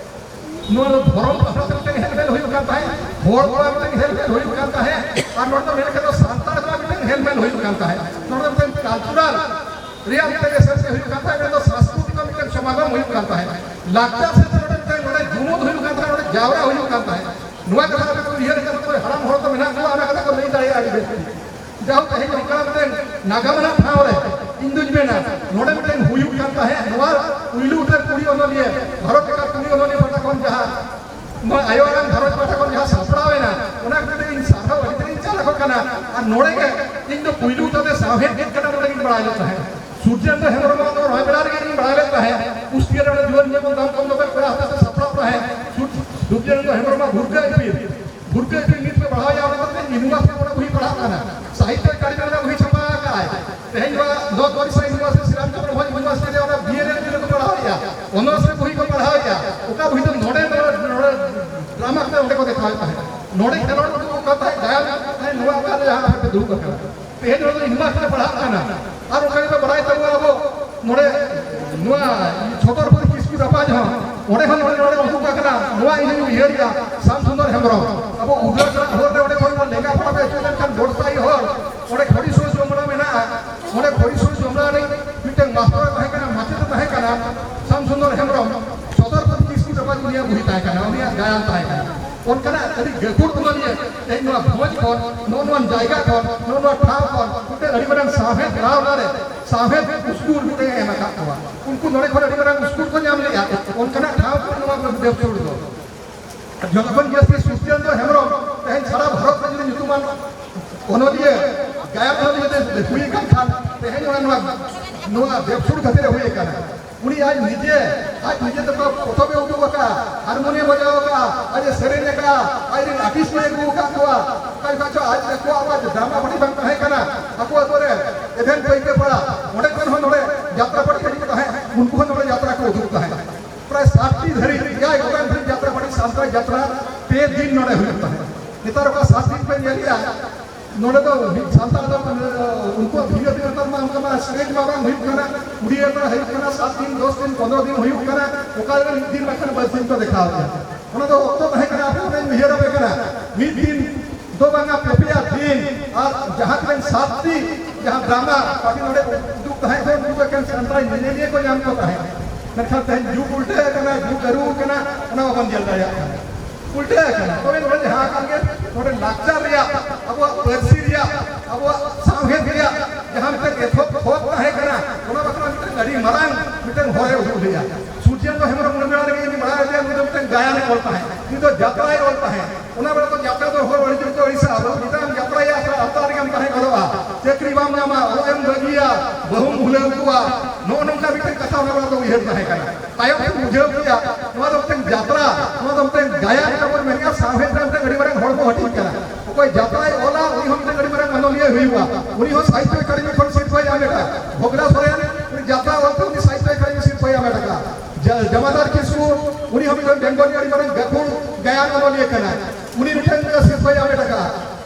ᱱᱚᱣᱟ ᱫᱚ ᱫᱷᱚᱨᱚᱢ ᱯᱟᱥᱱᱟᱣ ᱛᱮ ᱢᱤᱫᱴᱮᱱ ᱦᱮᱞᱢᱮᱞ ᱦᱩᱭᱩᱜ ᱠᱟᱱ ᱛᱟᱦᱮᱸᱫ, ᱦᱚᱲ ᱠᱚᱣᱟᱜ ᱢᱤᱫᱴᱮᱱ ᱦᱮᱞᱢᱮᱞ ᱦᱩᱭᱩᱜ ᱠᱟᱱ ᱛᱟᱦᱮᱸᱫ, ᱟᱨ ᱱᱚᱰᱮ ᱫᱚ ᱢᱮᱱ ᱞᱮᱠᱷᱟᱱ ᱫᱚ ᱥᱟᱱᱛᱟᱲ ᱠᱚᱣᱟᱜ ᱢᱤᱫᱴᱮᱱ ᱦᱮᱞᱢᱮᱞ ᱦᱩᱭᱩᱜ ᱠᱟᱱ ᱛᱟᱦᱮᱸᱫ, ᱱᱚᱰᱮ ᱢᱤᱫᱴᱮᱱ ᱠᱟᱞᱪᱟᱨᱟᱞ ᱨᱮᱭᱟᱜ ᱢᱤᱫᱴᱮᱱ ᱮᱥᱮᱱᱥ ᱦᱩᱭᱩᱜ ᱠᱟᱱ ᱛᱟᱦᱮᱸᱫ, ᱱᱚᱰᱮ ᱫᱚ ᱥᱟᱝᱥᱠᱨᱤᱛᱤᱠ ᱢᱤᱫᱴᱮᱱ ᱥᱚᱢᱟᱜᱚᱢ ᱦᱩᱭᱩᱜ ᱠᱟᱱ ᱛᱟᱦᱮᱸᱫ, ᱞᱟᱠᱪᱟᱨ ᱥᱮᱫ ᱛᱮ ᱱᱚᱰᱮ ᱢᱤᱫᱴᱮᱱ ᱱᱚᱰᱮ ᱡᱩᱢᱩᱫ ᱦᱩᱭᱩᱜ ᱠᱟᱱ ᱛᱟᱦᱮᱸᱫ, ᱱᱚᱰᱮ ᱡᱟᱣᱨᱟ ᱦᱩᱭᱩᱜ ᱠᱟᱱ ᱛᱟᱦᱮᱸᱫ᱾ ᱱᱚᱣᱟ ᱠᱟᱛᱷᱟ ᱠᱚ ᱩᱭᱦᱟᱹᱨ ᱠᱟᱛᱮ ᱚᱠᱚᱭ ᱦᱟᱲᱟᱢ ᱦᱚᱲ ᱠᱚ ᱢᱮᱱᱟᱜ ᱠᱚᱣᱟ, ᱚᱱᱟ ᱠᱟᱛᱷᱟ ᱠᱚ ᱞᱟᱹᱭ ᱫᱟᱲᱮᱭᱟᱜᱼᱟ ᱟᱹᱰᱤ ᱵᱮᱥ᱾ ᱡᱟᱦᱳᱠ, ᱛᱮᱦᱮᱧ ᱚᱱᱠᱟ ᱢᱤᱫᱴᱮᱱ ᱱᱟᱜᱟᱢ ᱟᱱᱟᱜ ᱴᱷᱟᱶ ᱨᱮ ᱤᱧ ᱫᱩᱧ ᱢᱮᱱᱟ, ᱱᱚᱰᱮ ᱢᱤᱫᱴᱮᱱ ᱦᱩᱭᱩᱜ ᱠᱟᱱ ᱛᱟᱦᱮᱸᱫ, ᱱᱚᱣᱟ ᱯᱩᱭᱞᱩ ᱩᱛᱟᱹᱨ ᱠᱩᱲᱤ ᱚᱱᱚᱞᱤᱭᱟᱹ, ᱵᱷᱟᱨᱚᱛ ᱞᱮᱠᱟ ᱠᱩᱲᱤ ᱚᱱᱚᱞᱤᱭᱟᱹ ᱯᱟᱦᱴᱟ ᱠᱷᱚᱱ ᱡᱟᱦᱟᱸ, ᱱᱚᱣᱟ ᱟᱭᱳ ᱟᱲᱟᱝ ᱜᱷᱟᱨᱚᱸᱡᱽ ᱯᱟᱦᱴᱟ ᱠᱷᱚᱱ ᱡᱟᱦᱟᱸ ᱥᱟᱯᱲᱟᱣ ᱮᱱᱟ, ᱚᱱᱟ ᱠᱷᱟᱹᱛᱤᱨ ᱛᱮ ᱤᱧ ᱥᱟᱨᱦᱟᱣ ᱟᱹᱰᱤ ᱛᱮᱫ ᱤᱧ ᱪᱟᱞ ᱟᱠᱚ ᱠᱟᱱᱟ᱾ ᱟᱨ ᱱᱚᱰᱮ ᱜᱮ ᱤᱧ ᱫᱚ ᱯᱩᱭᱞᱩ ᱩᱛᱟᱹᱨ ᱛᱮ ᱥᱟᱶᱦᱮᱫ ᱪᱮᱫ ᱠᱟᱱᱟ ᱱᱚᱰᱮ ᱜᱤᱧ ᱵᱟᱲᱟᱭ ᱞᱮᱫ ᱛᱟᱦᱮᱸᱫ᱾ ᱥᱩᱨᱡᱮᱱᱫᱨᱚ ᱦᱮᱢᱵᱨᱚᱢ ᱫᱚ ᱨᱚᱦᱚᱭ ᱵᱮᱲᱟ ᱨᱮᱜᱮ ᱤᱧ ᱵᱟᱲᱟᱭ ᱞᱮᱫ ᱛᱟᱦᱮᱸᱫ᱾ ᱠᱩᱥᱵᱤᱦᱟᱨ ᱨᱮ ᱡᱩᱣᱟᱹᱱ ᱡᱮᱢᱚᱱ ᱫᱟᱢ ᱠᱚᱢ ᱫᱚᱢᱮ ᱯᱮᱲᱟ ᱦᱚᱛᱮᱛᱮ ᱥᱟᱯᱲᱟᱣ ᱛᱟᱦᱮᱸᱫ᱾ ᱥᱩᱨ-, ᱥᱩᱨᱡᱮᱱᱫᱨᱚ ᱦᱮᱢᱵᱨᱚᱢᱟᱜ ᱵᱷᱩᱨᱠᱟᱹ ᱤᱯᱤᱞ, ᱵᱷᱩᱨᱠᱟᱹ ᱤᱯᱤᱞ ᱱᱤᱛ ᱯᱮ ᱯᱟᱲᱦᱟᱣ ᱮᱫᱟ, ᱚᱱᱟ ᱠᱟᱛᱮ ᱤᱭᱩᱱᱤᱵᱷᱟᱨᱥᱤᱴᱤ ᱠᱚᱨᱮ ᱵᱚᱦᱤ ᱯᱟᱲᱦᱟᱜ ᱠᱟᱱᱟ᱾ ᱥᱟᱦᱤᱛᱛᱚ ᱮᱠᱟᱰᱮᱢᱤ ᱨᱮ ᱵᱚᱦᱤ ᱪᱷᱟᱯᱟ ᱟᱠᱟᱫᱟᱭ᱾ ᱛᱮᱦᱮᱧ ᱱᱚᱣᱟ ᱱᱚᱨᱛᱷ ᱳᱰᱤᱥᱟ ᱭᱩᱱᱤᱵᱷᱟᱨᱥᱤᱴᱤ, ᱥᱨᱤᱨᱟᱢᱪᱚᱸᱫᱽᱨᱚ ᱵᱷᱚᱸᱡᱽ ᱭᱩᱱᱤᱵᱷᱟᱨᱥᱤᱴᱤ ᱨᱮ ᱚᱱᱟ ᱵᱤ ᱮ ᱨᱮ ᱜᱤᱫᱽᱨᱟᱹ ᱠᱚ ᱯᱟᱲᱦᱟᱣ ᱮᱫᱟ, ᱚᱱᱟᱨᱥ ᱨᱮ ᱵᱚᱦᱤ ᱠᱚ ᱯᱟᱲᱦᱟᱣ ᱮᱫᱟ᱾ ᱚᱠᱟ ᱵᱚᱦᱤ ᱫᱚ ᱱᱚᱰᱮ, ᱱᱚᱰᱮ, ᱱᱚᱰᱮ ᱰᱨᱟᱢᱟ ᱠᱟᱛᱮ ᱚᱸᱰᱮ ᱠᱚ ᱫᱮᱠᱷᱟᱣᱮᱫ ᱛᱟᱦᱮᱸᱫ, ᱱᱚᱰᱮ ᱠᱷᱮᱞᱳᱰ ᱠᱚ ᱚᱠᱟ ᱛᱟᱦᱮᱸᱫ, ᱜᱟᱭᱟᱱ ᱠᱚ ᱛᱟᱦᱮᱸᱫ, ᱱᱚᱣᱟ ᱚᱠᱟ ᱨᱮ ᱡᱟᱦᱟᱸ ᱯᱮ ᱫᱩᱲᱩᱵ ᱟᱠᱟᱱᱟ᱾ ᱛᱮᱦᱮᱧ ᱱᱚᱰᱮ ᱫᱚ ᱤᱧ ᱢᱟ ᱠᱷᱟᱱ ᱯᱟᱲᱦᱟᱜ ᱠᱟᱱᱟ᱾ ᱟᱨ ᱚᱱᱠᱟ ᱜᱮ ᱵᱟᱲᱟᱭ ᱛᱟᱵᱚ ᱟᱵᱚ ᱱᱚᱰᱮ ᱱᱚᱣᱟ ᱪᱷᱚᱛᱚᱨᱯᱩᱨ ᱠᱤᱥᱠᱩ ᱨᱟᱯᱟᱡᱽ ᱦᱚᱸ ᱚᱸᱰᱮ ᱦᱚᱸ ᱱᱚᱰᱮ, ᱱᱚᱰᱮ ᱩᱰᱩᱠ ᱟᱠᱟᱱᱟ᱾ ᱱᱚᱣᱟ ᱤᱧ ᱦᱚᱸᱧ ᱩᱭᱦᱟᱹᱨᱮᱜᱼᱟ, ᱥᱟᱢ ᱥᱩᱱᱫᱚᱨ ᱦᱮᱢᱵᱨᱚᱢ᱾ ᱟᱵᱚ ᱩᱫᱟᱹᱨ ᱦᱚᱨ ᱨᱮ ᱚᱸᱰᱮ ᱠᱷᱚᱱ ᱵᱚᱱ ᱞᱮᱸᱜᱟ ᱯᱟᱲᱟᱜ ᱨᱮ ᱟᱹᱪᱩᱨ ᱞᱮᱱᱠᱷᱟᱱ ᱜᱚᱰᱥᱟᱭ ᱦᱚᱨ, ᱚᱸᱰᱮ ᱠᱷᱚᱲᱤᱥᱳᱞ ᱡᱚᱢᱲᱟ ᱢᱮᱱᱟᱜᱼᱟ᱾ ᱚᱸᱰᱮ ᱠᱷᱚᱲᱤᱥᱳᱞ ᱡᱚᱢᱲᱟ ᱨᱮ ᱢᱤᱫᱴᱮᱱ ᱢᱟᱥᱴᱚᱨ ᱮ ᱛᱟᱦᱮᱸ ᱠᱟᱱᱟ, ᱢᱟᱪᱮᱫ ᱮ ᱛᱟᱦᱮᱸ ᱠᱟᱱᱟ, ᱥᱟᱢ ᱥᱩᱱᱫᱚᱨ ᱦᱮᱢᱵᱨᱚᱢ᱾ ᱪᱷᱚᱛᱚᱨᱯᱩᱨ ᱠᱤᱥᱠᱩ ᱨᱟᱯᱟᱡᱽ ᱩᱱᱤᱭᱟᱜ ᱵᱩᱦᱤ ᱛᱟᱦᱮᱸ ᱠᱟᱱᱟ, ᱩᱱᱤᱭᱟᱜ ᱜᱟᱭᱟᱱ ᱛᱟᱦᱮᱸ ᱠᱟᱱᱟ᱾ ᱚᱱᱠᱟᱱᱟᱜ ᱟᱹᱰᱤ ᱜᱟᱹᱠᱷᱩᱲ ᱚᱱᱚᱞᱤᱭᱟᱹ ᱛᱮᱦᱮᱧ ᱱᱚᱣᱟ ᱵᱷᱚᱸᱡᱽ ᱠᱷᱚᱱ, ᱱᱚᱜᱼᱚ ᱱᱚᱣᱟ ᱡᱟᱭᱜᱟ ᱠᱷᱚᱱ, ᱱᱚᱜᱼᱚ ᱱᱚᱣᱟ ᱴᱷᱟᱶ ᱠᱷᱚᱱ ᱢᱤᱫᱴᱮᱱ ᱟᱹᱰᱤ ᱢᱟᱨᱟᱝ ᱥᱟᱶᱦᱮᱫ ᱞᱟᱣᱱᱟ ᱨᱮ ᱥᱟᱶᱦᱮᱫ ᱩᱥᱠᱩᱨ ᱢᱤᱫᱴᱮᱱ ᱮ ᱮᱢ ᱟᱠᱟᱫ ᱠᱚᱣᱟ᱾ ᱩᱱᱠᱩ ᱱᱚᱰᱮ ᱠᱷᱚᱱ ᱟᱹᱰᱤ ᱢᱟᱨᱟᱝ ᱩᱥᱠᱩᱨ ᱠᱚ ᱧᱟᱢ ᱞᱮᱫᱼᱟ, ᱚᱱᱠᱟᱱᱟᱜ ᱴᱷᱟᱶ ᱠᱷᱚᱱ ᱱᱚᱣᱟ ᱫᱮᱵᱽ ᱥᱩᱨ ᱫᱚ᱾ ᱡᱚᱛᱚ ᱠᱷᱚᱱ ᱡᱟᱹᱥᱛᱤ ᱥᱩᱨᱡᱮᱱᱫᱨᱚ ᱦᱮᱢᱵᱨᱚᱢ ᱛᱮᱦᱮᱧ ᱥᱟᱨᱟ ᱵᱷᱟᱨᱚᱛ ᱨᱮ ᱡᱩᱫᱤ ᱧᱩᱛᱩᱢᱟᱱ ᱚᱱᱚᱞᱤᱭᱟᱹ, ᱜᱟᱭᱟᱱ ᱚᱱᱚᱞᱤᱭᱟᱹ ᱛᱮ ᱦᱩᱭ ᱟᱠᱟᱱ ᱠᱷᱟᱱ, ᱛᱮᱦᱮᱧ ᱚᱱᱟ ᱱᱚᱣᱟ ᱱᱚᱣᱟ ᱵᱮᱵᱥᱩᱲ ᱠᱷᱟᱹᱛᱤᱨ ᱮ ᱦᱩᱭ ᱟᱠᱟᱱᱟ᱾ ᱩᱱᱤ ᱟᱡ ᱱᱤᱡᱮ, ᱟᱡ ᱱᱤᱡᱮ ᱛᱮ ᱯᱚᱛᱚᱵ ᱮ ᱩᱫᱩᱜ ᱟᱠᱟᱫᱼᱟ, ᱦᱟᱨᱢᱳᱱᱤᱭᱟᱢ ᱵᱟᱡᱟᱣ ᱟᱠᱟᱫᱼᱟ, ᱟᱡ ᱮ ᱥᱮᱨᱮᱧ ᱟᱠᱟᱫᱼᱟ, ᱟᱡ ᱨᱮᱱ ᱟᱨᱴᱤᱥᱴ ᱠᱚ ᱟᱹᱜᱩ ᱟᱠᱟᱫ ᱠᱚᱣᱟ᱾ ᱚᱠᱟ ᱡᱚᱠᱷᱟᱡ ᱪᱚ ᱟᱡ ᱟᱠᱚᱣᱟᱜ ᱟᱵᱟᱨ ᱰᱨᱟᱢᱟ ᱯᱟᱨᱴᱤ ᱵᱟᱝ ᱛᱟᱦᱮᱸ ᱠᱟᱱᱟ, ᱟᱠᱚ ᱟᱛᱳ ᱨᱮ ᱮᱵᱷᱮᱱ ᱯᱟᱹᱭᱠᱟᱹ ᱯᱟᱲᱟ, ᱚᱸᱰᱮ ᱠᱷᱚᱱ ᱦᱚᱸ ᱱᱚᱰᱮ ᱡᱟᱛᱨᱟ ᱯᱟᱨᱴᱤ ᱦᱤᱡᱩᱜ ᱛᱟᱦᱮᱸᱫ, ᱩᱱᱠᱩ ᱦᱚᱸ ᱱᱚᱰᱮ ᱡᱟᱛᱨᱟ ᱠᱚ ᱩᱫᱩᱜ ᱛᱟᱦᱮᱸᱫ᱾ ᱯᱨᱟᱭ ᱥᱟᱛ ᱴᱤ ᱫᱷᱟᱹᱨᱤᱡ, ᱮᱭᱟᱭ ᱜᱚᱴᱟᱝ ᱫᱷᱟᱹᱨᱤᱡ ᱡᱟᱛᱨᱟ ᱯᱟᱨᱴᱤ, ᱥᱟᱱᱛᱟᱲ ᱡᱟᱛᱨᱟ ᱯᱮ ᱫᱤᱱ ᱱᱚᱰᱮ ᱦᱩᱭᱩᱜ ᱛᱟᱦᱮᱸᱫ᱾ ᱱᱮᱛᱟᱨ ᱚᱠᱟ ᱥᱟᱛ ᱫᱤᱱ ᱯᱮ ᱧᱮᱞᱮᱜᱼᱟ, ᱱᱚᱰᱮ ᱫᱚ ᱢᱤᱫ ᱥᱟᱱᱛᱟᱲ ᱫᱚ, ᱢᱟᱱᱮ, ᱩᱱᱠᱩᱣᱟᱜ ᱵᱷᱤᱲ ᱟᱹᱰᱤ ᱱᱮᱛᱟᱨ ᱢᱟ ᱚᱱᱠᱟ ᱢᱟ ᱥᱴᱮᱡᱽ ᱢᱟ ᱵᱟᱝ ᱦᱩᱭᱩᱜ ᱠᱟᱱᱟ, ᱠᱩᱲᱤ ᱟᱠᱷᱲᱟ ᱦᱩᱭᱩᱜ ᱠᱟᱱᱟ, ᱥᱟᱛ ᱫᱤᱱ, ᱫᱚᱥ ᱫᱤᱱ, ᱯᱚᱱᱨᱚ ᱫᱤᱱ ᱦᱩᱭᱩᱜ ᱠᱟᱱᱟ, ᱚᱠᱟ ᱨᱮ ᱢᱤᱫ ᱫᱤᱱ ᱵᱟᱠᱷᱟᱱ ᱵᱟᱨ ᱫᱤᱱ ᱠᱚ ᱫᱮᱠᱷᱟᱣ ᱜᱮᱭᱟ᱾ ᱚᱱᱟ ᱫᱚ ᱚᱠᱛᱚ ᱛᱟᱦᱮᱸ ᱠᱟᱱᱟ, ᱟᱯᱮ ᱯᱮ ᱩᱭᱦᱟᱹᱨ ᱟᱯᱮ ᱠᱟᱱᱟ, ᱢᱤᱫ ᱫᱤᱱ ᱫᱚ ᱵᱟᱝᱟ, ᱯᱮ ᱯᱮᱭᱟ ᱫᱤᱱ, ᱟᱨ ᱡᱟᱦᱟᱸ ᱛᱤᱱᱟᱹᱜ ᱥᱟᱛ ᱴᱤ ᱡᱟᱦᱟᱸ ᱰᱨᱟᱢᱟ ᱯᱟᱨᱴᱤ ᱱᱚᱰᱮ ᱩᱫᱩᱜ ᱛᱟᱦᱮᱸ ᱠᱚ, ᱩᱱᱠᱩ ᱫᱚ ᱮᱠᱮᱱ ᱥᱟᱱᱛᱟᱲ ᱧᱮᱧᱮᱞᱤᱭᱟᱹ ᱠᱚ ᱧᱟᱢ ᱠᱚ ᱛᱟᱦᱮᱸᱫ᱾ ᱢᱮᱱᱠᱷᱟᱱ ᱛᱮᱦᱮᱧ ᱡᱩᱜᱽ ᱩᱞᱴᱟᱹ ᱟᱠᱟᱱᱟ, ᱡᱩᱜᱽ ᱟᱹᱨᱩ ᱟᱠᱟᱱᱟ, ᱚᱱᱟ ᱵᱟᱵᱚᱱ ᱧᱮᱞ ᱫᱟᱲᱮᱭᱟᱜ ᱠᱟᱱᱟ᱾ ᱩᱞᱴᱟᱹ ᱟᱠᱟᱱᱟ᱾ ᱛᱚᱵᱮ ᱱᱚᱰᱮ ᱡᱟᱦᱟᱸ ᱠᱟᱱ ᱜᱮ, ᱱᱚᱰᱮ ᱞᱟᱠᱪᱟᱨ ᱨᱮᱭᱟᱜ, ᱟᱵᱚᱣᱟᱜ ᱯᱟᱹᱨᱥᱤ ᱨᱮᱭᱟᱜ, ᱟᱵᱚᱣᱟᱜ ᱥᱟᱶᱦᱮᱫ ᱨᱮᱭᱟᱜ ᱡᱟᱦᱟᱸ ᱢᱤᱫᱴᱮᱱ ᱮᱛᱚᱦᱚᱵ ᱛᱷᱚᱠ ᱛᱟᱦᱮᱸ ᱠᱟᱱᱟ, ᱚᱱᱟ ᱵᱟᱠᱷᱨᱟ ᱢᱤᱫᱴᱮᱱ ᱟᱹᱰᱤ ᱢᱟᱨᱟᱝ ᱢᱤᱫᱴᱮᱱ ᱦᱚᱨᱮ ᱩᱫᱩᱜ ᱞᱮᱫᱟ᱾ ᱥᱩᱨᱡᱮᱱᱫᱨᱚ ᱦᱮᱢᱵᱨᱚᱢ ᱩᱱ ᱵᱮᱲᱟ ᱨᱮᱜᱮ ᱤᱧ ᱵᱟᱲᱟᱭ ᱞᱮᱫᱮᱭᱟ, ᱱᱩᱭ ᱫᱚ ᱢᱤᱫᱴᱮᱱ ᱜᱟᱭᱟᱱᱮ ᱚᱞ ᱛᱟᱦᱮᱸᱫ, ᱱᱩᱭ ᱫᱚ ᱡᱟᱛᱨᱟᱭ ᱚᱞ ᱛᱟᱦᱮᱸᱫ᱾ ᱚᱱᱟ ᱵᱮᱲᱟ ᱫᱚ ᱡᱟᱛᱨᱟ ᱫᱚ ᱦᱚᱲ ᱟᱹᱰᱤ ᱡᱳᱨ ᱠᱚ ᱟᱹᱲᱤᱥᱟ, ᱟᱵᱚ ᱪᱮᱫᱟᱜ ᱮᱢ ᱡᱟᱛᱨᱟᱭᱟ, ᱟᱥᱲᱟ ᱟᱞᱛᱟ ᱨᱮᱜᱮᱢ ᱛᱟᱦᱮᱸ ᱜᱚᱫᱚᱜᱼᱟ, ᱪᱟᱹᱠᱨᱤ ᱵᱟᱢ ᱧᱟᱢᱟ, ᱚᱲᱟᱜ ᱮᱢ ᱵᱟᱹᱜᱤᱭᱟ, ᱵᱟᱹᱦᱩᱢ ᱵᱷᱩᱞᱟᱹᱣ ᱠᱚᱣᱟ, ᱱᱚᱜᱼᱚ ᱱᱚᱝᱠᱟ ᱢᱤᱫᱴᱮᱱ ᱠᱟᱛᱷᱟ ᱚᱱᱟ ᱵᱮᱲᱟ ᱫᱚ ᱩᱭᱦᱟᱹᱨ ᱛᱟᱦᱮᱸ ᱠᱟᱱᱟ᱾ ᱛᱟᱭᱚᱢ ᱛᱮ ᱵᱩᱡᱷᱟᱹᱣ ᱠᱮᱫᱟ, ᱱᱚᱣᱟ ᱫᱚ ᱢᱤᱫᱴᱮᱱ ᱡᱟᱛᱨᱟ, ᱱᱚᱣᱟ ᱫᱚ ᱢᱤᱫᱴᱮᱱ ᱜᱟᱭᱟᱱ ᱛᱟᱵᱚᱱ ᱢᱮᱱᱮᱫᱼᱟ, ᱥᱟᱶᱦᱮᱫ ᱨᱮ ᱢᱤᱫᱴᱮᱱ ᱟᱹᱰᱤ ᱢᱟᱨᱟᱝ ᱦᱚᱲᱢᱚ ᱦᱟᱹᱴᱤᱧ ᱠᱟᱱᱟ᱾ ᱚᱠᱚᱭ ᱡᱟᱛᱨᱟᱭ ᱚᱞᱟ, ᱩᱱᱤ ᱦᱚᱸ ᱢᱤᱫᱴᱮᱱ ᱟᱹᱰᱤ ᱢᱟᱨᱟᱝ ᱚᱱᱚᱞᱤᱭᱟᱹ ᱦᱩᱭᱩᱜᱼᱟ᱾ ᱩᱱᱤ ᱦᱚᱸ ᱥᱟᱦᱤᱛᱛᱚ ᱮᱠᱟᱰᱮᱢᱤ ᱠᱷᱚᱱ ᱥᱤᱨᱯᱷᱟᱹᱭ ᱧᱟᱢ ᱞᱮᱫᱟ᱾ ᱵᱷᱚᱜᱽᱱᱟ ᱥᱚᱨᱮᱱ, ᱩᱱᱤ ᱡᱟᱛᱨᱟ ᱚᱞᱛᱮ ᱩᱱᱤ ᱥᱟᱦᱤᱛᱛᱚ ᱮᱠᱟᱰᱮᱢᱤ ᱥᱤᱨᱯᱷᱟᱹᱭ ᱧᱟᱢ ᱞᱮᱫᱟ᱾ ᱡᱟ-, ᱡᱟᱢᱟᱫᱟᱨ ᱠᱤᱥᱠᱩ, ᱩᱱᱤ ᱦᱚᱸ ᱢᱤᱫᱴᱮᱱ ᱵᱮᱝᱜᱚᱞ ᱨᱤᱱ ᱟᱹᱰᱤ ᱢᱟᱨᱟᱝ ᱜᱟᱹᱠᱷᱩᱲ ᱜᱟᱭᱟᱱ ᱚᱱᱚᱞᱤᱭᱟᱹ ᱠᱟᱱᱟᱭ᱾ ᱩᱱᱤ ᱢᱤᱫᱴᱮᱱ ᱥᱤᱨᱯᱷᱟᱹᱭ ᱧᱟᱢ ᱞᱮᱫᱟ᱾